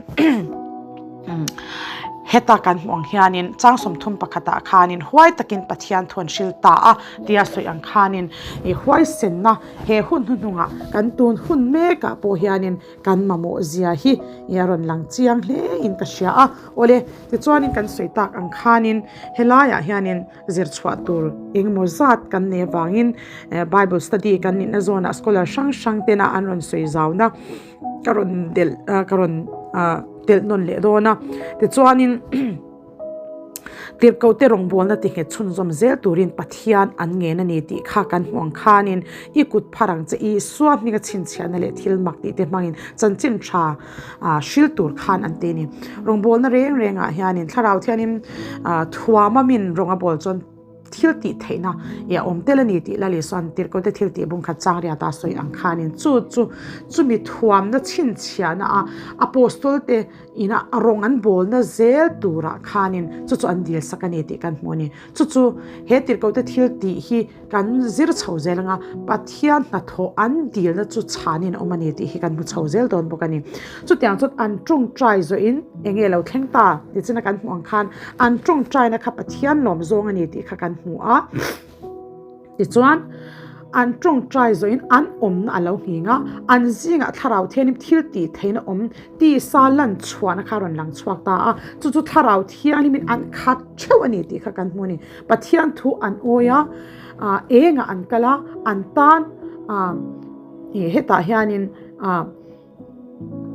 heta kan hmuh ang hianin chang 30 pakhatah khanin huai takin Pathian thu an hril ta a tia sawi ang khanin i huaisenna he hun hnuhnungah kan tun hun mekah pawh hianin Kan mamawh zia hi i a rawn lang chiang hle in ka hria a. Awle, tichuanin kan sawi tak ang khanin helaiah hianin zir chhuah tur engemaw zat kan nei avangin Bible study kan nihna zawnah scholar hrang hrang tena an rawn sawi zauna ka rawn delh ka rawn telh nawn leh dawn a. Tichuanin. Tirhkohte rawngbawlna ti nghet chhunzawm zel turin Pathian an ngen a ni tih kha kan hmuh ang khanin i kut phar ang che Isua hminga chhinchhiahna leh thil mak tih te hmangin chanchin tha hril tur khan an ti a ni. Rawngbawlna reng rengah hianin Thlarau thianin thuama min rawng a bawl chuan. thil tih theihna i a awm tel a ni tih Lal Isua'n Tirhkohte thil tih bung khat chang riata sawi ang khanin chu chu chumi thuamna chhinchhiahna a Apostol te ina rawng an bawlna zel turah khanin chu chu an dil sak a ni tih kan hmu a ni. Chu chu he Tirhkohte thil tih hi kan zir chho zel anga Pathian hnathawh an dilna chu chhanin a awm a ni tih hi kan hmu chho zel dawn bawk a ni. Chutiang chuan an tawngtai zawhin eng nge lo thleng ta tih china kan hmuh ang khan an tawngtaina kha Pathian lawm zawng a ni tih kha kan hmu a. Tichuan an tawngtai zawhin an awmna a lo nghing a, an zingah thlarau thianghlim thil tih theihna awm tisa lan chhuahna kha a rawn lang chhuak ta a, chu chu thlarau thianghlimin an khat theuh a ni tih kha kan hmu a ni. Pathian thu an awi a, engah an kal a, an tan hetah hianin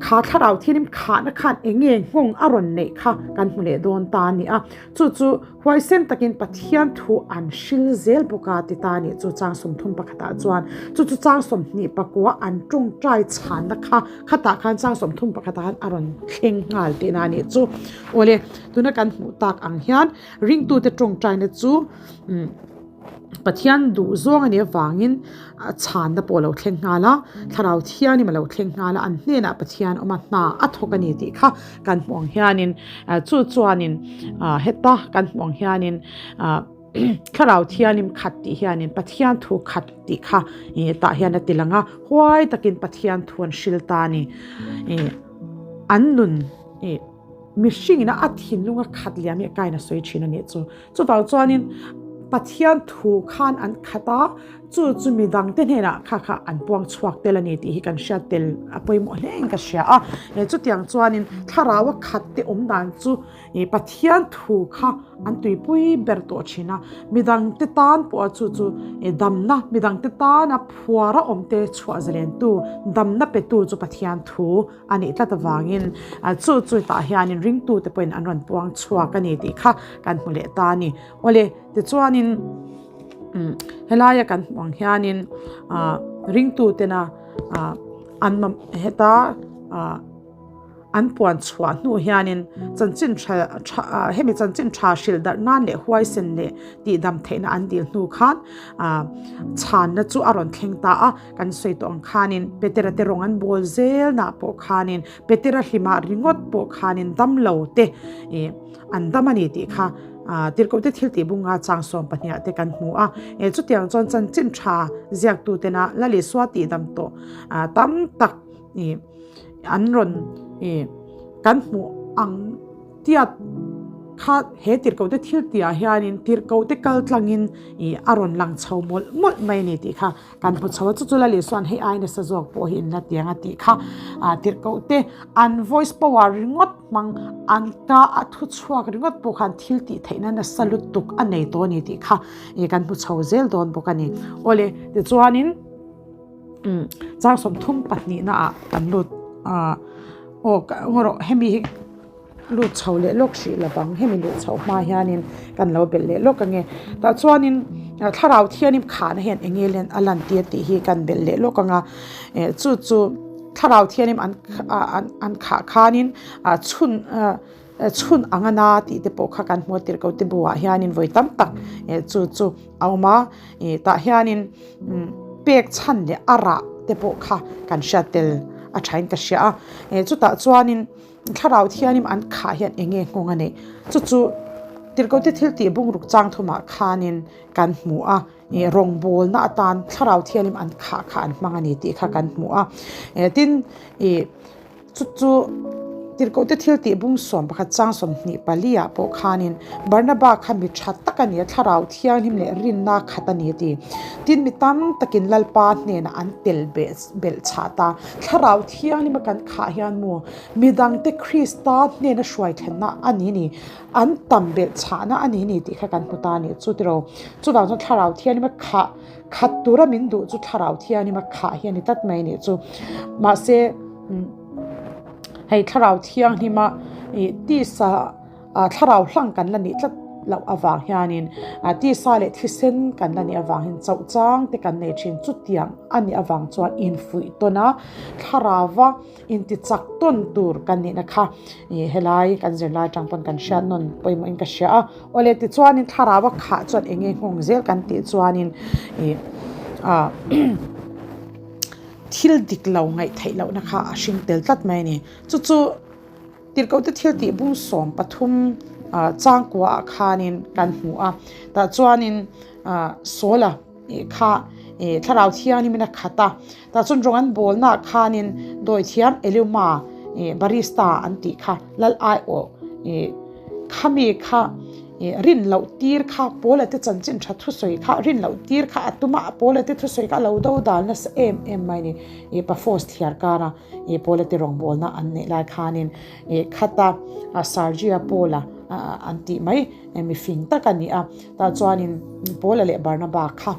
kha thlarau thianim khahna khan eng nge nghawng a rawn neih kha kan hmu leh dawn ta a ni a. Chu chu huaisen takin Pathian thu an hril zel bawk a ti ta a ni. Chu chang 31ah chuan chu chu chang 21 an tawngtai chhanna kha khatah khan chang 31ah khan a rawn thleng nghal tihna a nih chu. Awle, tuna kan hmuh tak ang hian ringtute tawngtaina chu Pathian duh zawng a nih avangin a chhanna pawh a lo thleng nghal a, Thlarau Thianim a lo thleng nghal a, an hnenah Pathian awm a, hna a thawk a ni tih kha kan hmuh ang hianin chu chuanin heta kan hmuh ang hianin Thlarau Thianim khat tih hianin Pathian thu khat tih kha tah hian a ti lang a, huai takin Pathian thu an hril ta a ni. An nun. Mihringin a thinlunga khat liam hi a kain a sawi thin a nih chu. Chuvang chuanin Pathian thu khan an khat a, chu chu midangte hnenah kha kha an puang chhuak tel a ni tih hi kan hriat tel a pawimawh hle in ka hria a. Chutiang chuanin thlaraua khat te awm dan chu Pathian thu kha an tuipui ber tawh thin a, midangte tan pawha chu chu damna, midangte tana phuara awmte chhuah zalentu, damna petu chu Pathian thu a nih tlat avangin chu chu tah hianin ringtute pawhin an rawn puang chhuak a ni tih kha kan hmu leh ta a ni. Awle, tichuanin helaia kan hmuh ang hianin ringtutena an heta an puan chhuah hnu hianin chanchin tha tha hemi chanchin tha hrilh darh nan leh huaisen leh tihdam theihna an dil hnu khan chhanna chu a rawn thleng ta a. Kan sawi tawh ang khanin Petera te rawng an bawl zelnah pawh khanin Petera hlimah ringawt pawh khanin damlo te ih an dam a ni tih kha Tirhkoh te thil tih bunga chang 12 ah te kan hmu a. Chutiang chuan chanchin tha ziaktu tena Lal Isua tih dam tawh tam tak ih an rawn ih kan hmuh ang Tiat kha he tirhkohte thil tihah hianin tirhkohte kal tlangin ih a rawn lang chho mawlh mawlh mai a ni tih kha kan hmu chho a. Chu chu Lal Isua'n hei ai nasa zawk pawh hi in la tiang a tih kha ah tirhkohte an voice power ringawt hmang an ka a thu chhuak ringawt pawh khan thil tih theihna nasa lutuk a nei tawh a ni tih kha ih kan hmu chho zel dawn bawk a ni. Awle tichuanin umm chang 32 ah kan lut ah aw ngaw rawh hemi hi. Lut chho leh lawk hrih lo vang, hemi luh chhoh hma hianin kan lo belh leh lawk ange. Tah chuanin thlarau thianin khahna hian eng nge len a lan tir tih hi kan belh leh lawk anga chu chu thlarau thianin an an khah khanin chhun chhun ang a na tih te pawh kha kan hmu a tirhkoh te buah hianin vawi tam tak chu chu a awm a tah hianin pek chhan leh a rah te pawh kha kan hriat tel a thain ka hria a chutah chuanin. Thlarau thianim an khah hian eng nge nghawng a neih? Chu chu Tirhkohte thil tih bungruk chang thumah khanin kan hmu a, ih rawngbawlna atan thlarau thianim an khah kha an hmang a ni tih kha kan hmu a. Tin, ih chu chu Tirhkohte thil tih bung 11 chang 24 ah pawh khanin Barnaba kha mi tha tak a ni a, thlarau thianghlim leh rinna khat a ni a ti. Tin, mi tam takin Lalpa hnenah an tel belh chhah ta. Thlarau thianghlim a kan khah hian maw midangte Krista hnena hruai thlenna a ni ni, an tam belh chhahna a ni ni tih kha kan hmu ta a ni. Chu tiro, chuvang chuan Thlarau thianghlim a khah khat tura min duh chu Thlarau thianghlim a khah hi a ni tlat mai a nih chu. Mahse, hei Thlarau thianghlim a tisa thlarau hlang kan la nih tlat. loh avang hianin tisa leh thisen kan la nih avangin chauh chang te kan nei thin. Chutiang a nih avang chuan infuih tawn a, thlarauva intichak tawn tur kan nihna kha helai kan zirlai atang pawn kan hriat nawn pawimawhin ka hria a. Awle tichuanin thlarau a khah chuan eng nge nghawng zel kan tih chuanin ih ah thil dik lo ngaih theih lohna kha a hring tel tlat mai a ni. Chu chu tirhkohte thil tih bung 13 ah changkua ah khanin kan hmu a, tah chuanin ah Sawla ih kha ih thlarau thianghlim in a khat a, tah chuan rawng an bawlna ah khanin dawithiam Eluma ih barista an tih kha lal aiawh ih Khami kha rin loh tir kha Paula te chanchin tha thusawi kha rin loh tir kha a tum a, Paula te thusawi kha a lo do dal nasa em em mai ni. Ih Paphos thiar kara ih Paula te rawngbawlna an neih lai khanin ih khata Sergia Paula an tih mai mifing tak a ni a, tah chuanin Paula leh Barnaba kha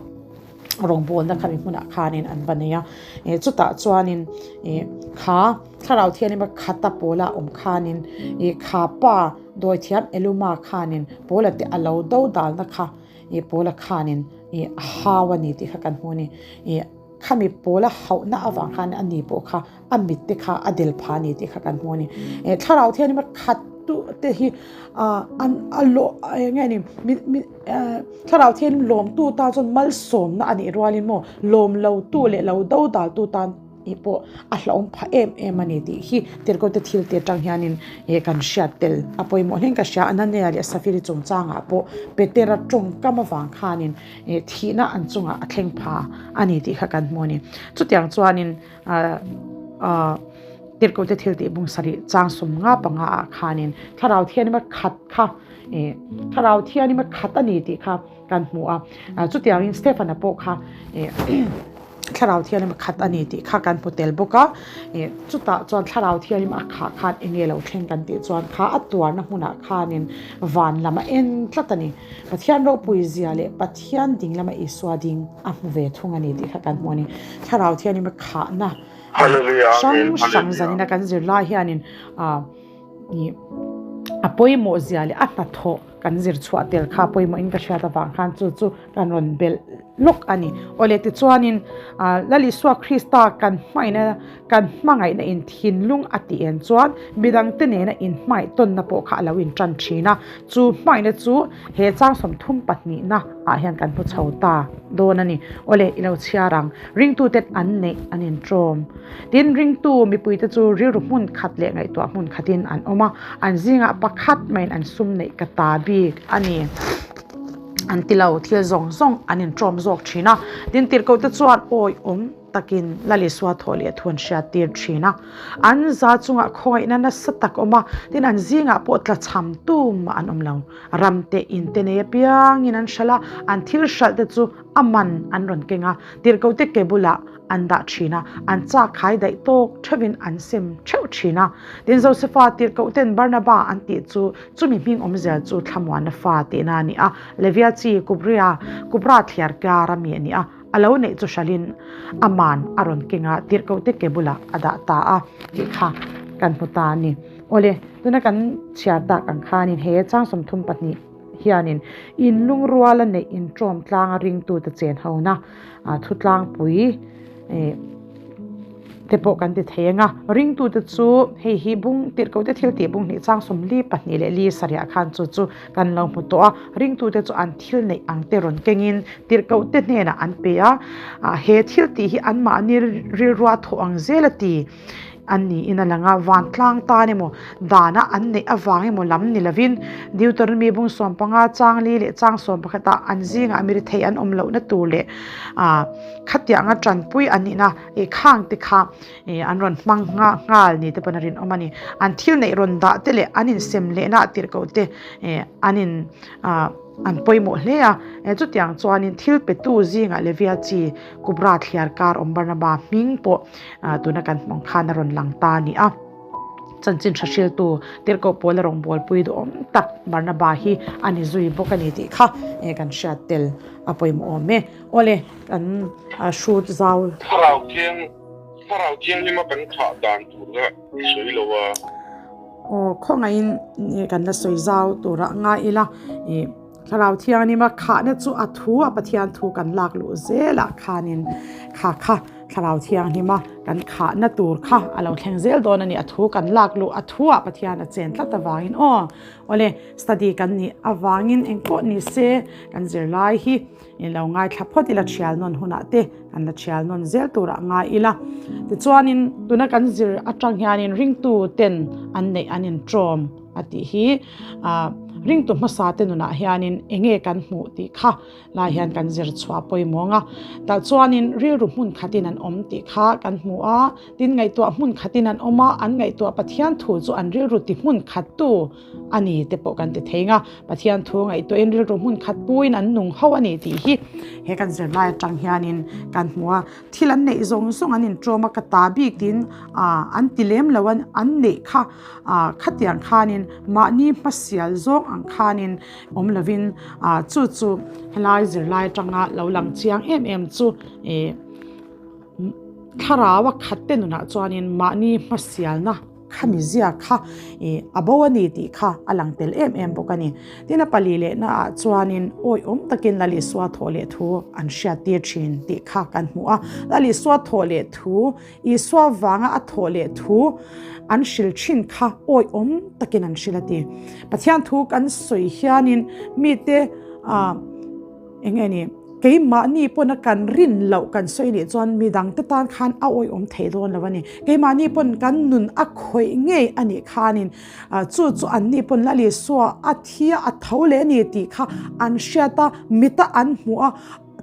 rawngbawlna kha mi hmunah khanin an va nei a, eh chutah chuanin eh kha thlarau thianghlim a khata pawla awm khanin eh kha pa dawithiam Eluma khanin pawla te a lo do dalna kha eh pawla khanin eh a hau a ni tih kha kan hmu a ni eh khami pawla hauhna avang khan a ni pawh kha a mit te kha a del pha a ni tih kha kan hmu a ni. Eh thlarau thianghlim a khat tu te hi ah an a lawh eng nge ni mi mi eh thlarau thianghlim lawm tu tan chuan malsawmna a nih rualin maw lawm lo tu leh lo do dal tu tan ih pawh a hlauhawm phah em em a ni tih hi tirhkoh te thil te atang hianin eh kan hriat tel a pawimawh hleng ka hria. Anania leh Safiri chungchangah pawh Petera tawngkam avang khanin eh thihna an chungah a thleng pha a ni tih kha kan hmu a ni. Chutiang chuanin Tirhkohte thil tih bung sarih chang 55 ah khanin Thlarau Thianghlim a khat kha Thlarau Thianghlim a khat a ni tih kha kan hmu a. Chutiangin Stefana pawh kha Thlarau Thianghlim a khat a ni tih kha kan hmu tel bawk a. Chutah chuan Thlarau Thianghlim a khah khan eng nge lo thleng kan tih chuan kha a tuarna hmunah khanin van lam a en tlat a ni. Pathian ropui zia leh Pathian ding lama Isua ding a hmu ve thung a ni tih kha kan hmu a ni. Thlarau Thianghlim a khahna hrang hrang zanina kan zir lai hianin a pawimawh zia leh a hnathawh kan zir chhuah tel kha pawimawhin ka hriat avang khan chu chu kan rawn belh lawk a ni. Awle tichuanin Lal Isua Krista kan hmangaihna kan hmangaihna in thinlung a tih en chuan midangte nena inhmangaih tawnna pawh kha a lo intan thin a. Chu hmangaihna chu he chang 32na ah hian kan hmu chho ta dawn a ni. Awle i lo chhiar ang. Ringtuten an neih an intawm. Tin, ringtu mipuite chu rilru hmun khat leh ngaihtuah hmun khatin an awm a, an zingah pakhat maiin an sum neih ka ta bik a ni. An ti lo, thil zawng zawng an intawm zawk thin a. Tin, tirhkohte chuan awi awm takin Lal Isua thawh leh thu an hriat tir thin a. An za chungah khawngaihna nasa tak awm a, tin an zingah pawh tlachham tumah an awm lo. Ram te in te nei apiangin an hralh a, an thil hralh te chu a man an rawn keng a, tirhkohte ke bulah an dah thin a, an chak khai daih tawk theuhin an sem theuh thin a. Tin Josefa tirhkohten Barnaba an tih chu chumi hming awmzia chu thlamuanna fa tihna a ni a, Levia chi Kubria, Kubra thliar kar a mi a ni a. A lo neih chu hralhin a man a rawn keng a, tirhkohte ke bulah a dah ta a tih kha kan hmu ta a ni. Awle, tuna kan chhiar tak ang khanin he chang 32 hianin in lungruala neih intawm tlanga ringtute chen hona thutlangpui eh te pawh kan ti thei ang a, ringtute chu hei hi bung tirhkohte thil tih bung hnih chang 42 leh li sarih ah khan chu chu kan lo hmu tawh a, ringtute chu an thil neih ang te rawn kengin tirhkohte hnenah an pe a, he thil tih hi anmahni rilrua thawh ang zel a ti an niin a lang a, vantlang tan emaw dana an neih avang emaw lam ni lovin Deuteronomy bung 15 chang li leh chang 11 ah an zingah mi rethei an awm lohna tur leh ah khatianga tanpui an nihna ih khang te kha ih an rawn hmang nghal ni te pawn a rinawm a ni. An thil neih rawn dah te leh an insem lehna ah tirhkoh te ih an in ah an pawimawh hle a, chutiang chuanin thil petu zingah Levia chi Kubra thliar kar awm Barnaba hming pawh tuna kan hmang khan a rawn lang ta a ni a. Chanchin tha hriltu tirhkoh pawl a rawngbawlpui duhawm tak Barnaba hi a ni zui bawk a ni tih kha kan hriat tel a pawimawh awm e. Awle kan hrut zau. Thlarau thiang Thlarau thianghlima kan thah dan tur kha i sawi lo a. Aw khawngaihin kan la sawi zau turah ngai ila ih Thlarau Thianghlim a khahna chu a thu a Pathian thu kan lak luh zelah khanin kha kha Thlarau Thianghlim a kan khahna tur kha a lo thleng zel dawn a ni. A thu kan lak luh a thuah Pathian a chen tlat avangin aw awle study kan nih avangin engpawh ni se kan zirlai hi I lo ngaithla phawt ila thial nawn hunah te kan la thial nawn zel turah ngai ila. Tichuanin tuna kan zir atang hianin ringtu ten an neih an intawm a tih hi ah ringtu hmasa te nunah hianin enge kan hmuh tih kha lai hian kan zir chhuah pawimawh ang a. Tah chuanin rilru hmun khatin an awm tih kha kan hmu a, tin ngaihtuah hmun khatin an awm a, an ngaihtuah Pathian thu chu an rilru ti hmun khattu a ni te pawh kan ti thei nga, Pathian thu ngaihtuahin rilru hmun khat puiin an nung ho a ni tih hi he kan zirlai atang hianin kan hmu a, thil an neih zawng zawng an intawm a ka ta bik tiin ah an ti lem lo a an neih kha ah khatiang khanin mahni hmasial zawng ang khanin awm lovin ah chu chu helai zirlai atanga lo lang chiang em em chu ih thlarau a khat te nunah chuanin mahni hmasialna. Khami zia kha ih a bo a ni tih kha a lang tel em em bawk a ni. Tin a pali lehna ah chuanin awihawm takin Lal Isua thawh leh thu an hriat tir thin tih kha kan hmu a. Lal Isua thawh leh thu, Isua vanga a thawh leh thu an hril thin kha awihawm takin an hril a ti. Pathian thu kan sawi hianin mite ah Eng nge ni? Keimahni pawna kan rin loh kan sawi nih chuan midangte tan khan a awihawm thei dawn lo a ni. Keimahni pawn kan nun a khawih ngei a nih khanin chu chu anni pawn Lal Isua a thi a, a tho leh a ni tih kha an hriat a, mita an hmuh a,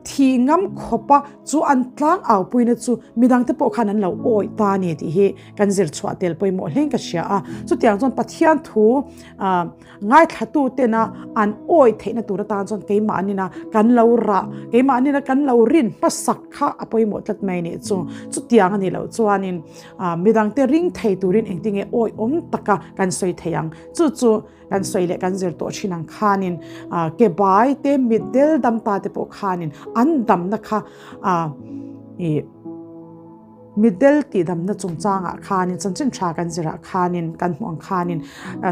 thih ngam khawp a, chu an tlang aupuina chu midangte pawh khan an lo awih ta a ni tih hi kan zir chhuah tel pawimawh hlein ka hria a. Chutiang chuan Pathian thu Ngaithlatu tena an awi theihna tur atan chuan keimahnin a kan lo rah, keimahnin a kan lo rin hmasak kha a pawimawh tlat mai nih chu. Chutiang a nih loh chuanin midangte ring thei turin engtinge awi awm taka kan sawi thei ang. Chu chu kan sawi leh kan zir tawh thin ang khanin ke bai te mitdel dam ta te pawh khanin an damna kha ih Middle tihdamna chungchangah khanin chanchin tha kan zirah khanin kan hmuh ang khanin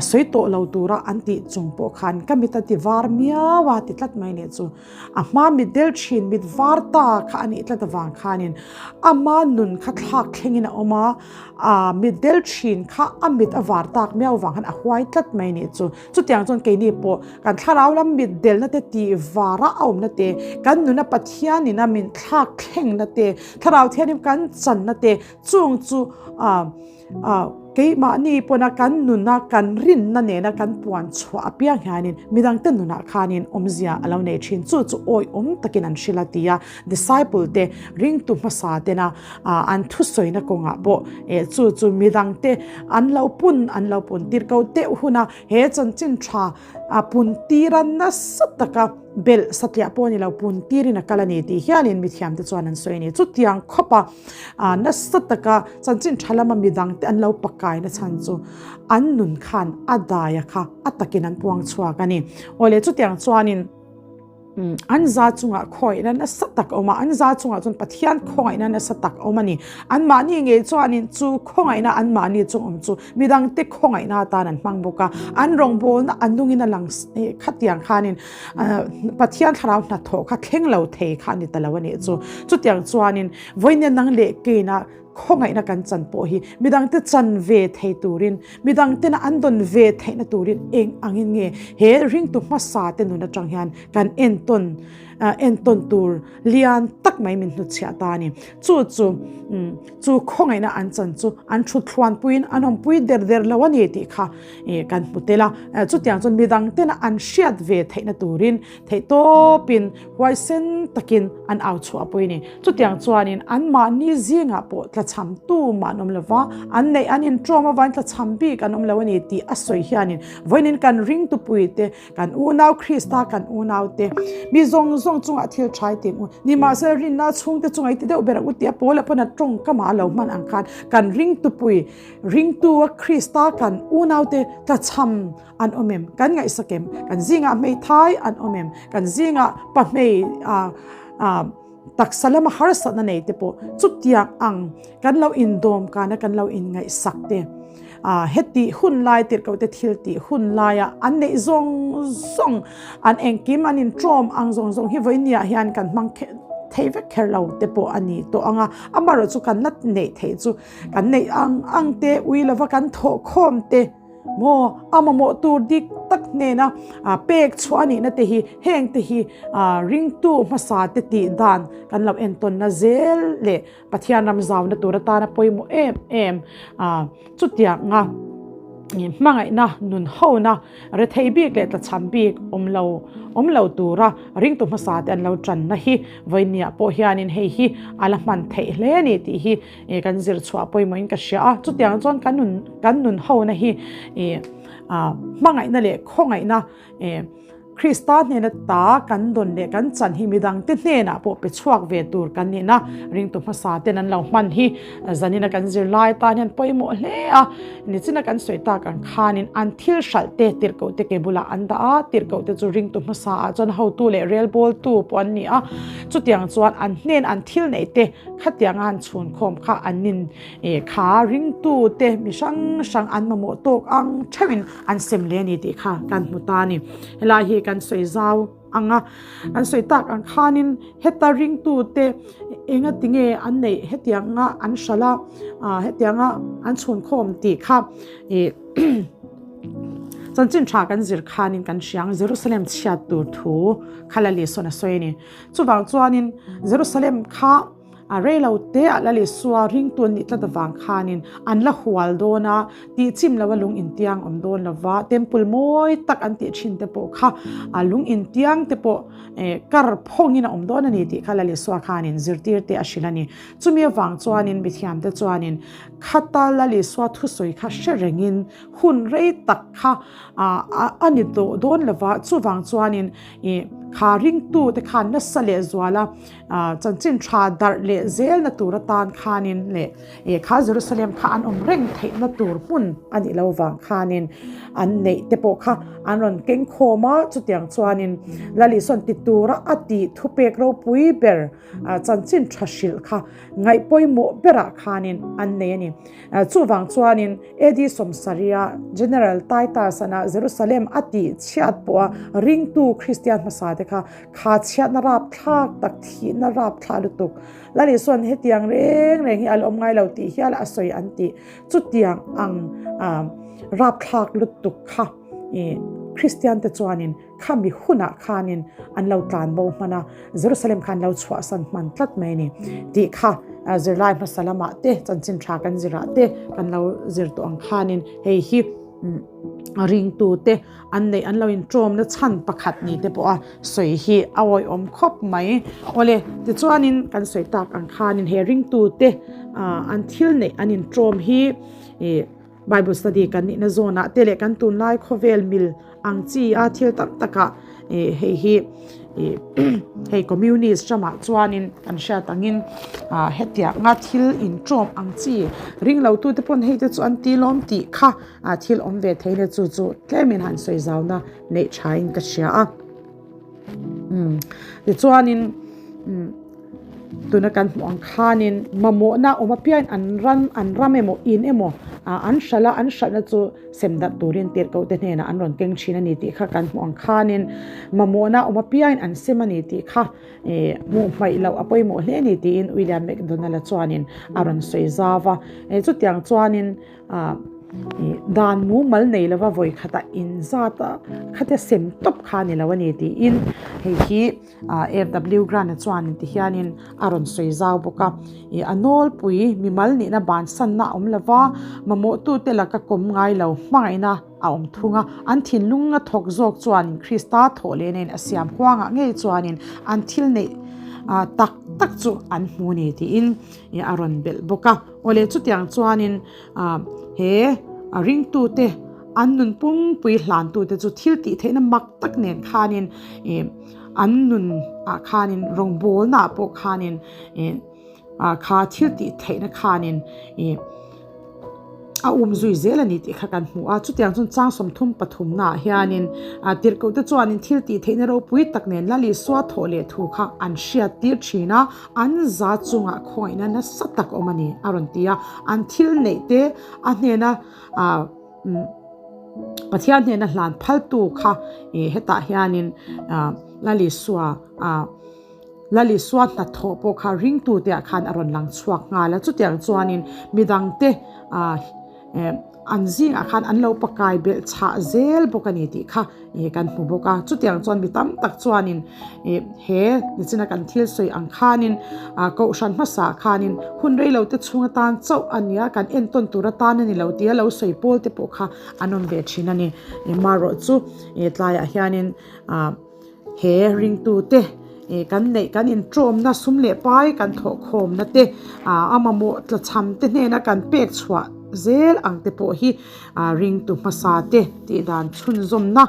sawi tawh lo tura an tih chung pawh khan ka mit a ti var miau a ti tlat mai nih chu. A hma middle thin mit var ta kha a nih tlat avang khanin ama nun kha thlak thlengin a awm a, a middle thin kha a mit a var tak miau avang khan a huai tlat mai nih chu. Chutiang chuan keini pawh kan thlarau lam mit delna te tih vara a awmna te, kan nuna Pathianin a min thlak thlengna te, thlarau thianghlim kan channa te chung chu keimahni pawna kan nuna kan rinna nena kan puan chhuah apiang hianin midangte nunah khanin awmzia a lo nei thin. Chu chu awihawm takin an hrilh a ti a, disciple te ringtu hmasa tena an thusawina kawngah pawh chu chu midangte an lo pun an lo pun tir ko deuh hun a, he chanchin tha a pun tira nasa taka belh satliah pawh a ni lo, pun tirin a kal a ni tih hialin mithiamte chuan an sawi a ni. Chutiang khawpa nasa taka chanchin tha lama midangte an lo pakaina chhan chu an nun khan a daia kha a takin an puang chhuak a ni. Awle chutiang chuanin. An za chungah khawngaihna nasa tak a awm a, an za chungah chuan Pathian khawngaihna nasa tak a awm a ni. Anmahni ngei chuanin chu khawngaihna anmahni chung awm chu midangte khawngaihna atan an hmang bawk a, an rawngbawlna a nungin a lang khatiang khanin Pathian thlarau hnathawh kha thleng lo thei kha a ni ta lo a nih chu. Chutiang chuanin vawiin nang leh keina Khawngaihna kan chan pawh hi midangte chan ve thei turin, midangtena an dawn ve theihna turin eng angin nge he ringtu hmasa te nun atang hian kan entawn entawn tur lian tak mai min hnutchhiah ta a ni. Chu chu chu khawngaihna an chan chu an thuthluanpuiin an awmpui der der lo a ni tih kha kan hmu tel a. Chutiang chuan midangtena an hriat ve theihna turin Theihtawpin huaisen takin an au chhuah pawh i ni. Chutiang chuanin anmahni zingah pawh tlachham tumah an awm lo va, an neih an inṭawm avain tlachham bik an awm lo a ni tih a sawi hianin vawiin kan ringtupuite, kan unau Krista kan unaute, mi zawng zawng chungah thil ṭhai tih u. Nimahsela rinna chhungte chunga i ti deuh ber ang u tih a pawl a pawn a ṭawngkamah a lo hman ang khan kan ringtupui, ringtu a Krista kan unaute tlachham An awm em? Kan ngaihsak em? Kan zingah hmeithai an awm em? Kan zingah pahmei taksa lama harsatna nei te pawh chutiang ang kan lo indawm kana kan lo inngaihsak te. Heti hun lai tirhkohte thil tih hun laia an neih zawng zawng, an engkim an inṭawm ang zawng zawng hi vawinia hian kan hmang thei vek kher lo te pawh a ni tawh ang a. Amaherawhchu kan la neih theih chu kan neih ang ang te, ui lova kan thawh khawm te, Maw a mamawh tur dik tak hnena pek chhuah a nihna te hi heng te hi ringtu hmasa te tih dan kan lo entawnna zel leh Pathian ram zauna tur atana pawimawh em em chutianga hmangaihna nun hona rethei bik leh tlachham bik awm lo awm lo tura ringtu hmasa te an lo tanna hi vawinia pawh hianin hei hi a la hman theih hle a ni tih hi Ih kan zir chhuah pawimawhin ka hria a, chutiang chuan kan nun kan nun hona hi ih ah hmangaihna leh khawngaihna ih Krista hnena ta kan dawn leh kan chan hi midangte hnenah pawh pe chhuak ve tur kan nihna ringtu hmasa ten an lo hman hi zanina kan zir lai tan hian pawimawh hle a, nichina kan sawi tak ang khanin an thil hralh te tirhkoh te ke bulah an dah a, tirhkoh te chu ringtu hmasa ah chuan hotu leh relbawltu pawh an ni a, chutiang chuan an hnen an thil neih te Khatianga han chhunkhawm kha an nin kha ringtute mi hrang hrang an mamawh tawk ang theuhin an sem leh a ni tih kha kan hmu ta a ni. Helai hi kan sawi zau ang a, kan sawi tak ang khanin heta ringtute enga tinge an neih hetianga an hralh a, hetianga an chhunkhawm tih kha ih chanchin tha kan zir khanin kan hria ang Jerusalem chhiat tur thu kha la Lisawn a sawi a ni. Chuvang chuanin Jerusalem kha a reilo te ah Lal Isua ringtu an nih tlat avang khanin an la hual dawn a, tih chim loa lung intiang awm dawn lova, temple mawi tak an tih thin te pawh kha a lung intiang te pawh kar phawngin a awm dawn a ni tih kha Lal Isua khanin zirtir te a hrilh a ni. Chumi avang chuanin mithiam te chuanin khata Lal Isua thusawi kha hre rengin hun rei tak kha a ni tawh dawn lova, chuvang chuanin Ih, kha ringtute khan nasa leh zuala chanchin tha darh leh zelna tur atan khanin leh ih kha Jerusalem kha an awm reng theihna tur hmun a nih lo vang khanin an neih te pawh kha an rawn keng khawm a, chutiang chuanin Lalisawn ti tura a tih thupek ropui ber chanchin tha hrilh kha ngaih pawimawh berah khanin an nei a ni. Chuvang chuanin AD sawmsarih-a General Titus-ana Jerusalem a tih chhiat pawha ringtu Kristian hmasa te kha kha chhiatna rapthlak tak, thihna rapthlah lutuk. Lal Isua'n hetiang reng reng hi a la awm ngai lo tih hial a sawi an tih. Chutiang ang rapthlak lutuk kha Kristian te chuanin Khami hunah khanin an lo tlan bo hman a, Jerusalem kha an lo chhuahsan hman tlat mai a ni tih kha zirlai hmasa lamah te, chanchin tha kan zirah te kan lo zir tawh ang khanin hei hi ringtute an neih an lo inṭawmna chhan pakhat ni te pawha sawi hi a awihawm khawp mai. Awle, tichuanin kan sawi tak ang khanin he ringtute an thil neih an inṭawm hi ih Bible study kan nihna zawnah te leh kan tunlai khawvel mil ang chi a thil tam takah ih hei hi ih hei communist ramah chuanin kan hriat angin ah hetianga thil inṭawm ang chi ring lo tute pawn hei te chu an ti lawm tih kha ah thil awm ve thei le chu chu tlemin han sawi zauna neih thain ka hria a umm tichuanin umm. Tuna kan hmuh ang khanin mamawhna awm apiangin an ram an ram emaw in emaw an hralh a, an hralhna chu sem darh turin tirhkohte hnenah an rawn keng thin a ni tih kha kan hmuh ang khanin mamawhna awm apiangin an sem a ni tih kha ih hmuh hmaih loh a pawimawh hle a ni tiin William McDonald-a chuanin a rawn sawi zau a. Chutiang chuanin ah ih dan mumal nei lova vawi khatah inzat a khatia sem tawp kha a ni lo a ni tiin hei hi. FW Grant-a chuan ti hianin a rawn sawi zau bawk a, ih a nawlpui mimal nihna bansanna a awm lo va, mamawhtute laka kawm ngai lo hmangaihna a awm thung a, an thinlunga thawk zawk chuanin Krista thawh leh nen a siam huangah ngei chuanin an thil neih tak tak chu an hmu ni tiin ih a rawn belh bawk a. Awle chutiang chuanin he ringtute an nun pumppui hlantute chu thil tih theihna mak tak nen khanin ih An nun ah khanin rawngbawlna ah pawh khanin ih ah kha thil tih theihna khanin ih a um zui zel a ni tih kha kan hmu a. Chutiang chuan chang 33 naah hianin tirhkohte chuanin thil tih theihna ropui tak nen Lal Isua thawh leh thu kha an hriat tir thin a, an za chungah khawngaihna nasa tak awm a ni a rawn ti a. An thil neih te a hnena Pathian hnena hlan phaltu kha hetah hianin Lal Isua Lal Isua hnathawh pawh kha ringtute ah khan a rawn lang chhuak nghal a, chutiang chuanin midangte an zingah khan an lo pakai belh chhah zel bawk a ni tih kha kan hmu bawk a, chutiang chuan mi tam tak chuanin he nichina kan thil sawi ang khanin kohhran hmasa khanin hun reilo te chhung atan chauh a nia kan entawn tur atan a ni lo tia lo sawi pawl te pawh kha an awm ve thin a ni, marawh chu tlaiah hianin. He ringtute kan neih kan inṭawmna sum leh pai kan thawhkhawmna te a mamawh tlachham te hnena kan pek chhuah zel ang te pawh hi ringtu hmasa te tih dan chhunzawmna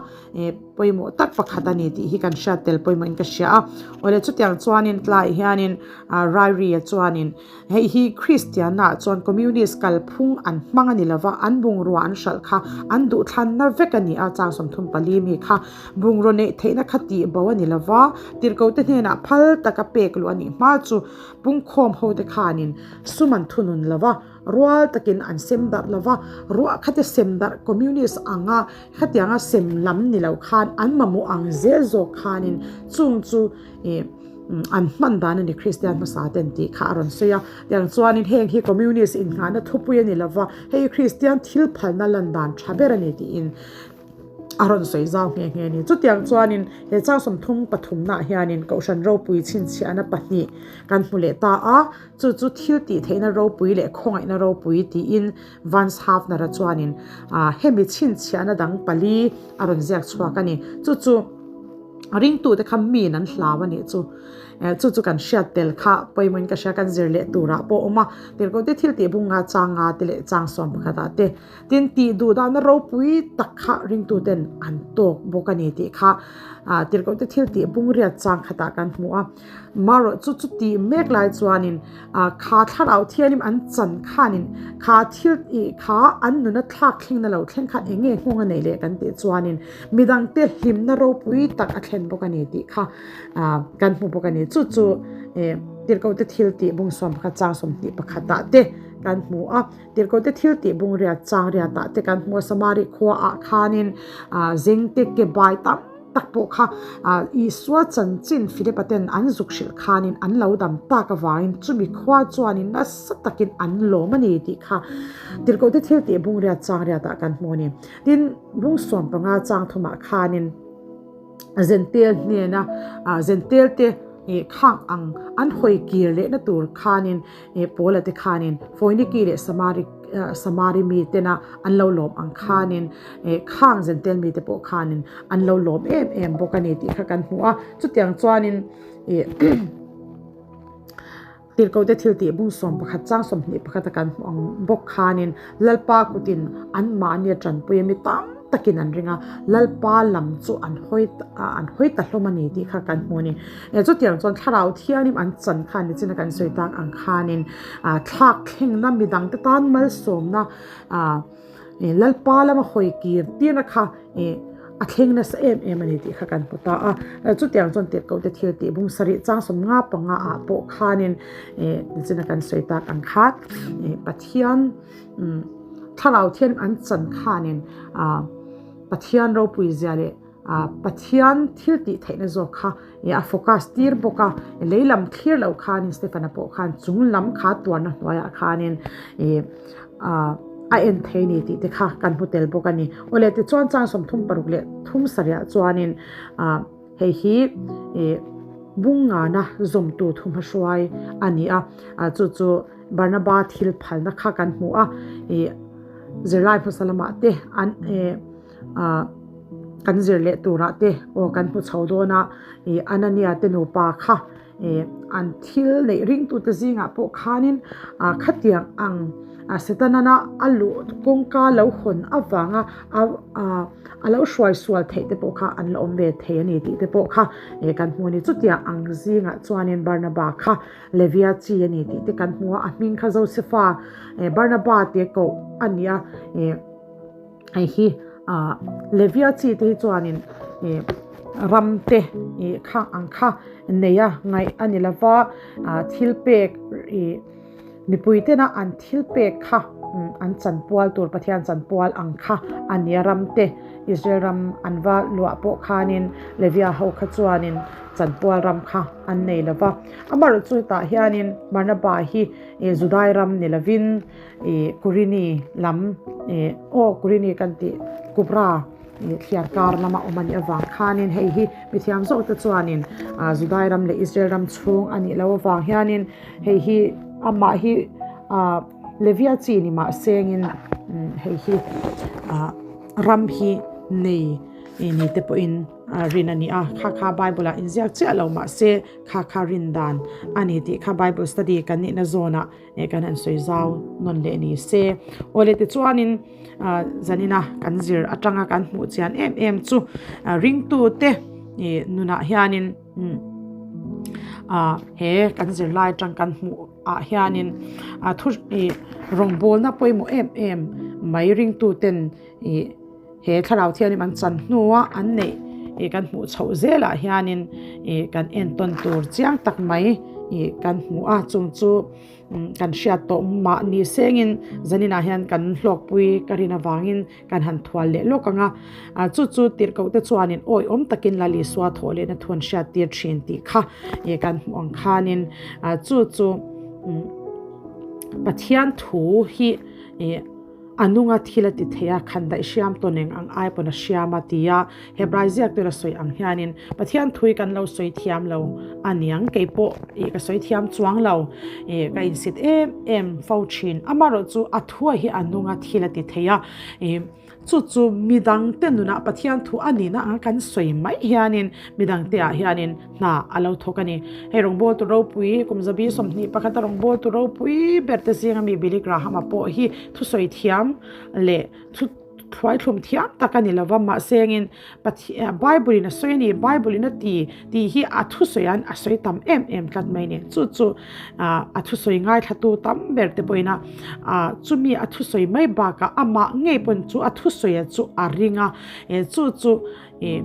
pawimawh tak pakhat a ni tih hi kan hriat tel pawimawhin ka hria a. Awle chutiang chuanin tlaiah hianin Rairi-a chuanin Hei hi Kristiannaah chuan Communist kalphung an hmang a ni lova, an bungrua an hralh kha an duhthlanna vek a ni a, chang 34 mi kha bungraw neih theihna kha tih bo a ni lova, tirhkote hnenah phal taka pek luh a nih hma chu pungkhawm hote khanin sum an thunun lova, rual takin an sem darh lova, ruah khate sem darh Communist anga khatianga sem lam ni lo khan an mamawh ang zel zawk khanin chung chu ih an hman dan a ni Kristian hmasa ten tih kha a rawn sawi a, tiang chuanin heng hi Communist innghahna thupui a ni lova, hei hi Kristian thil phalna lan dan tha ber a ni tiin a rawn sawi zau nghe nghe a ni. Chutiang chuanin he chang 33 naah hianin Kohhran ropui chhinchhiahna pahnih kan hmu leh ta a, chu chu thil tih theihna ropui leh khawngaihna ropui tiin Vance Havner-a chuanin hemi chhinchhiahna dang pali a rawn ziak chhuak a ni. Chu chu. A ringtute kha miin an hlau a nih chu. Chu chu kan hriat tel kha pawimawhin ka hria kan zir leh turah pawh a awm a. Tirhkohte thil tih bunga changa te leh chang sawm pakhatah te tin tih duh dahna ropui tak kha ringtuten an tawk bawk a ni tih kha tirhkohte thil tih bung riat chang khatah kan hmu a. Marawh chu chu tih mek lai chuanin kha thlarau thianim an chan khanin kha thil ih kha an nuna thlak thlengna lo thleng khan eng nge nghawng a neih leh kan tih chuanin midangte hlimna ropui tak a thlen bawk a ni tih kha kan hmu bawk a ni. Chu chu tirhkohte thil tih bung 11 chang 21 ah te kan hmu a, tirhkohte thil tih bung riat chang riat ah te kan hmu a, Samari khua ah khanin zengte ke bai tam tak pawh kha Isua chanchin Philipa ten an zuk hrilh khanin an lo dam tak avangin chumi khua chuanin nasa takin an lawm a ni tih kha tirhkohte thil tih bung riat chang riatah kan hmu a ni. Tin, bung 15 chang thumah khanin Zentel hnena Zentelte khang ang an hawi kir lehna tur khanin Paula te khanin Foiniki leh Samari Samari mi tena an lo lawm ang khanin khang Zentel mite pawh khanin an lo lawm em em bawk a ni tih kha kan hmu a. Chutiang chuanin Tirhkohte thil tih bung 11 chang 21 a kan hmuh ang bawk khanin Lalpa kutin anmahni a tanpui a mi tam takin an ring a, Lalpa lam chu an hawi an hawi ta hlawm a ni tih kha kan hmu a ni. Chutiang chuan Thlarau Thianghlim an chan khan nichin a kan sawi tak ang khanin thlak thlengna midangte tan malsawmna Lalpa lama hawi kir tirna kha a thleng nasa em em a ni tih kha kan hmu ta a. Chutiang chuan tirhkohte thil tih bung sarih chang 55 ah pawh khanin nichina kan sawi tak ang khan Pathian thlarau thian an chan khanin Pathian ropui zia leh Pathian thil tih theihna zawk kha a focus tir bawk a. Lei lam thlir loh khanin Stefana pawh khan chung lam kha tuarna hnuaiah khanin a en thei ni tih te kha kan hmu tel bawk a ni. Awle tichuan chang 36 leh thum sarihah chuanin hei hi bung ngana zawmtu thuhmahruai a ni a, chu chu Barnaba thil phalna kha kan hmu a, zirlai hmasa lamah te an kan zir leh turah te aw kan hmu chho dawn a, Anania te nupa kha. An thil neih ringtute zingah pawh khanin khatiang ang Setanana a luh kawngka lo hawn avanga a lo hruai sual theih te pawh kha an la awm ve thei a ni tih te pawh kha kan hmu a ni. Chutiang ang zingah chuanin Barnaba kha Levia chi a ni tih te kan hmu a, a hming kha Josefa Barnaba tia koh a ni a. Hei hi ah Levia chi te hi chuanin ih ram te ih kha ang kha nei a ngaih a ni lova ah thil pek ih mipui tena an thil pek kha an chanpual tur Pathian chanpual ang kha a ni a ram te Israel ram an va luah pawh khanin Levia ho kha chuanin chanpual ram kha an nei lova amaherawhchu hetah hianin Barnaba hi ih Judai ram ni lovin. Ih Kurini lam ih aw Kurini kan tih Kubra ih thliar kar lama awm a nih avang khanin hei hi mithiam zawk te chuanin ah Judai ram leh Israel ram chhung a nih loh avang hianin hei hi amah hi ah Levia chi ni mah sengin hei hi ah ram hi nei ni te pawhin a rin a ni a kha kha Bible ah inziak chiah lo mahse kha kha rin dan a ni tih kha Bible study kan nihna zawnah. eh kan han sawi zau nawn leh ni se awle tichuanin ah zanina kan zir atanga kan hmuh chian em em chu ah ringtu te ih nunah hianin umm ah he kan zirlai atang kan hmuh ah hianin ah thu ih rawngbawlna pawimawh em em mai ringtu ten ih he thlarau thianghlim an chan hnua an neih ih kan hmuh chhoh zelah hianin ih kan entawn tur chiang tak mai ih kan hmu a chung chu kan hriat tawh mahni sengin zaninah hian kan hlawkpui ka rin avangin kan han thual leh lawk ang a ah chu chu tirhkoh te chuanin awihawm takin Lal Isua thawh lehna thu an hriat tir thin tih kha ih kan hmuh ang khanin ah chu chu Pathian thu hi ih. A nunga thil a ti thei a, khan daih hriam tawn eng ang ai pawn a hriam a ti a, Hebrai ziaktu la sawi ang hianin Pathian thui kan lo sawi thiam lo a niang, kei pawh ih ka sawi thiam chuang lo, ih ka insit em em fo thin. Amaherawh chu a thua hi a nunga thil a ti thei a, ih chu chu midangte nunah Pathian thu a nihna anga kan sawi mai hianin midangte ah hianin hna a lo thawk a ni. Hei rawngbawltu ropui, kum zabi 21 a rawngbawltu ropui ber te zinga mi Billy Graham-a pawh hi thusawi thiam leh thu thluaithlum thiam tak a ni lova, mahse engin Bible in a sawi a ni, Bible in a ti tih hi a thusawi an a sawi tam em em tlat mai a ni. Chu chu a thusawi ngaithlatu tam ber te pawhin a chumi a thusawi mai bakah amah ngei pawn chu a thusawi chu a ring a, chu chu Ih,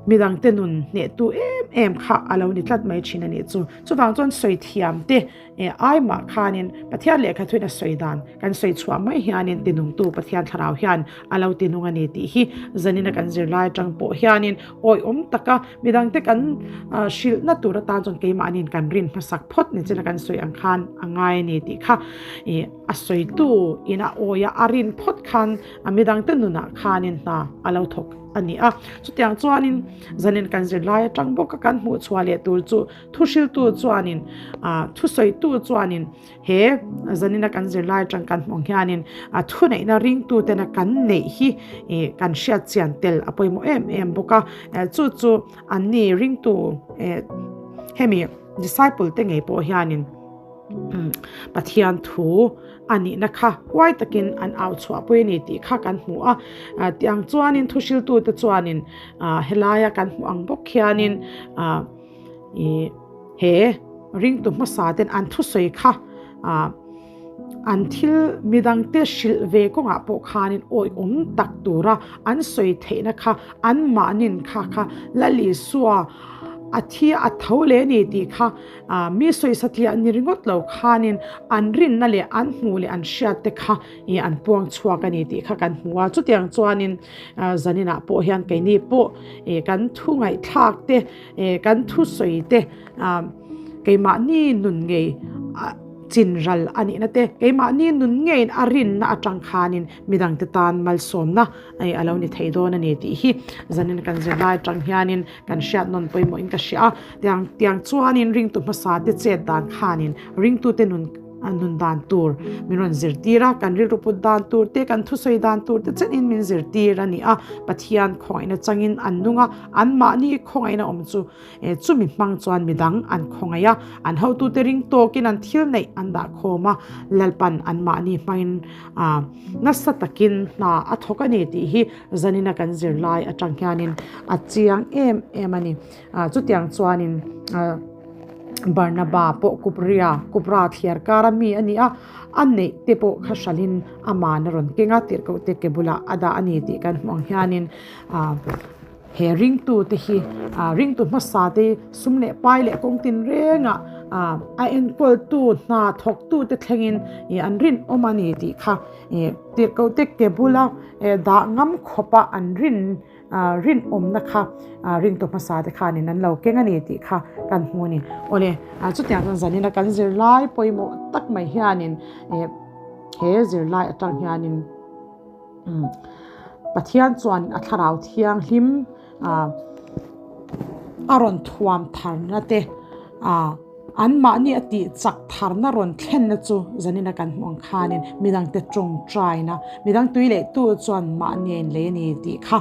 midangte nun hnehtu em em kha a lo ni tlat mai thin a nih chu. Chuvang chuan sawi thiam te eh ai mah khanin Pathian lehkha thuin a sawi dan kan sawi chhuah mai hianin tinungtu Pathian thlarau hian a lo tinung a ni tih hi zanina kan zirlai atang pawh hianin awihawm taka midangte kan hrilhna tur atan chuan keimahniin kan rin hmasak phawt ni china kan sawi ang khan a ngai a ni tih kha ih a sawitu in a awi a, a rin phawt khan a midangte nunah khanin hna a lo thawk a ni a. Chutiang chuanin zanin kan zirlai atang bawka kan hmuh chhuah leh tur chu thuhriltu chuanin ah thusawitu chuanin he zanina kan zirlai atang kan hmuh ang hianin a thuneihna ringtutena kan neih hi ih kan hriat chian tel a pawimawh em em bawk a. Chu chu anni ringtu eh hemi disciple te ngei pawh hianin Pathian thu a nihna kha huai takin an au chhuahpui a ni tih kha kan hmu a. Tiang chuanin thuhriltute chuanin helaia kan hmuh ang bawk hianin he ringtu hmasa ten an thusawi kha an thil midangte hrilh ve kawngah pawh khanin awihawm tak tura an sawi theihna kha anmahnin kha kha Lal Isua a thi a tho leh a ni tih kha Mi sawisa tliah ni ringawt lo khanin an rinna leh an hmuh leh an hriat te kha ih an puang chhuak a ni tih kha kan hmu a. Chutiang chuanin zaninah pawh hian keini pawh ih kan thu ngaihthlak te ih kan thu sawi te keimahni nun ngei chin ral a nihna te keimahni nun ngeiin a rinna atang khanin midangte tan malsawmna a lo ni thei dawn a ni tih hi zanin kan zirlai atang hianin Kan hriat nawn pawimawhin ka hria a, tiang tiang chuanin ringtu hmasa te chet dan khanin ringtute nun Nun dan tur min rawn zirtir a, kan rilru put dan tur te, kan thusawi dan tur te chenin min zirtir a ni a. Pathian khawngaihna changin an nung a, anmahni khawngaihna awm chu chumi hmang chuan midang an khawngaih a, an hotute ring tawkin an thil neih an dah khawm a, Lalpan anmahni hmangin nasa takin hna a thawk a ni tih hi zanina kan zirlai atang hianin a chiang em em a ni. Chutiang chuanin. Barnaba pawh Kupria, Kupra thliar kara mi a ni a, a neih te pawh kha hralhin aman a rawn keng a, tirhkoh te ke bulah a dah a ni tih kan hmuh ang hianin he ringtu te hi ringtu hmasa te sum leh pai leh kawng tin rengah a enkawltu hna thawktu te thlengin an rinawm a ni tih kha tirhkoh te ke bula dah ngam khawpa an rin. Rinawmna kha ringtu hmasa te khanin an lo keng a ni tih kha kan hmu a ni. Awle, chutiang chuan zanina kan zirlai pawimawh tak mai hianin he zirlai atang hianin Pathian chuan a thlarau thianghlim a rawn thuam tharna te Anmahni a tih chak tharna rawn thlenna chu zanina kan hmuh ang khanin midangte tawngtaina, midang tui leh tu chuan mahni a inlei a ni tih kha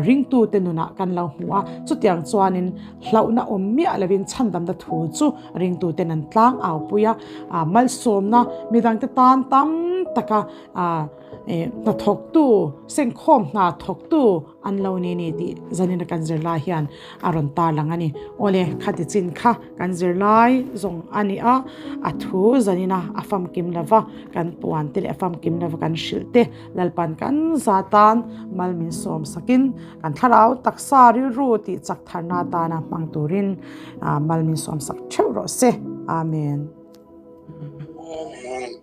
ringtute nunah kan lo hmu a. Chutiang chuanin hlauhna awm miah lovin chhandamna thu chu ringtuten an tlang au pui a, malsawmna midangte tan tam taka hnathawktu, sengkhawm hna thawktu, An lo ni ni tih zanina kan zirlai hian a rawn tarlang a ni. Awle, khati chin kha kan zirlai zawng a ni a, a thu zanina a famkim lova kan puan te leh a famkim lova kan hrilh te Lalpan kan za tan mal min sawm sakin kan thlarau taksa rilru tih chak tharna atana hmang turin mal min sawm sak theuh rawh se. Amen. Amen.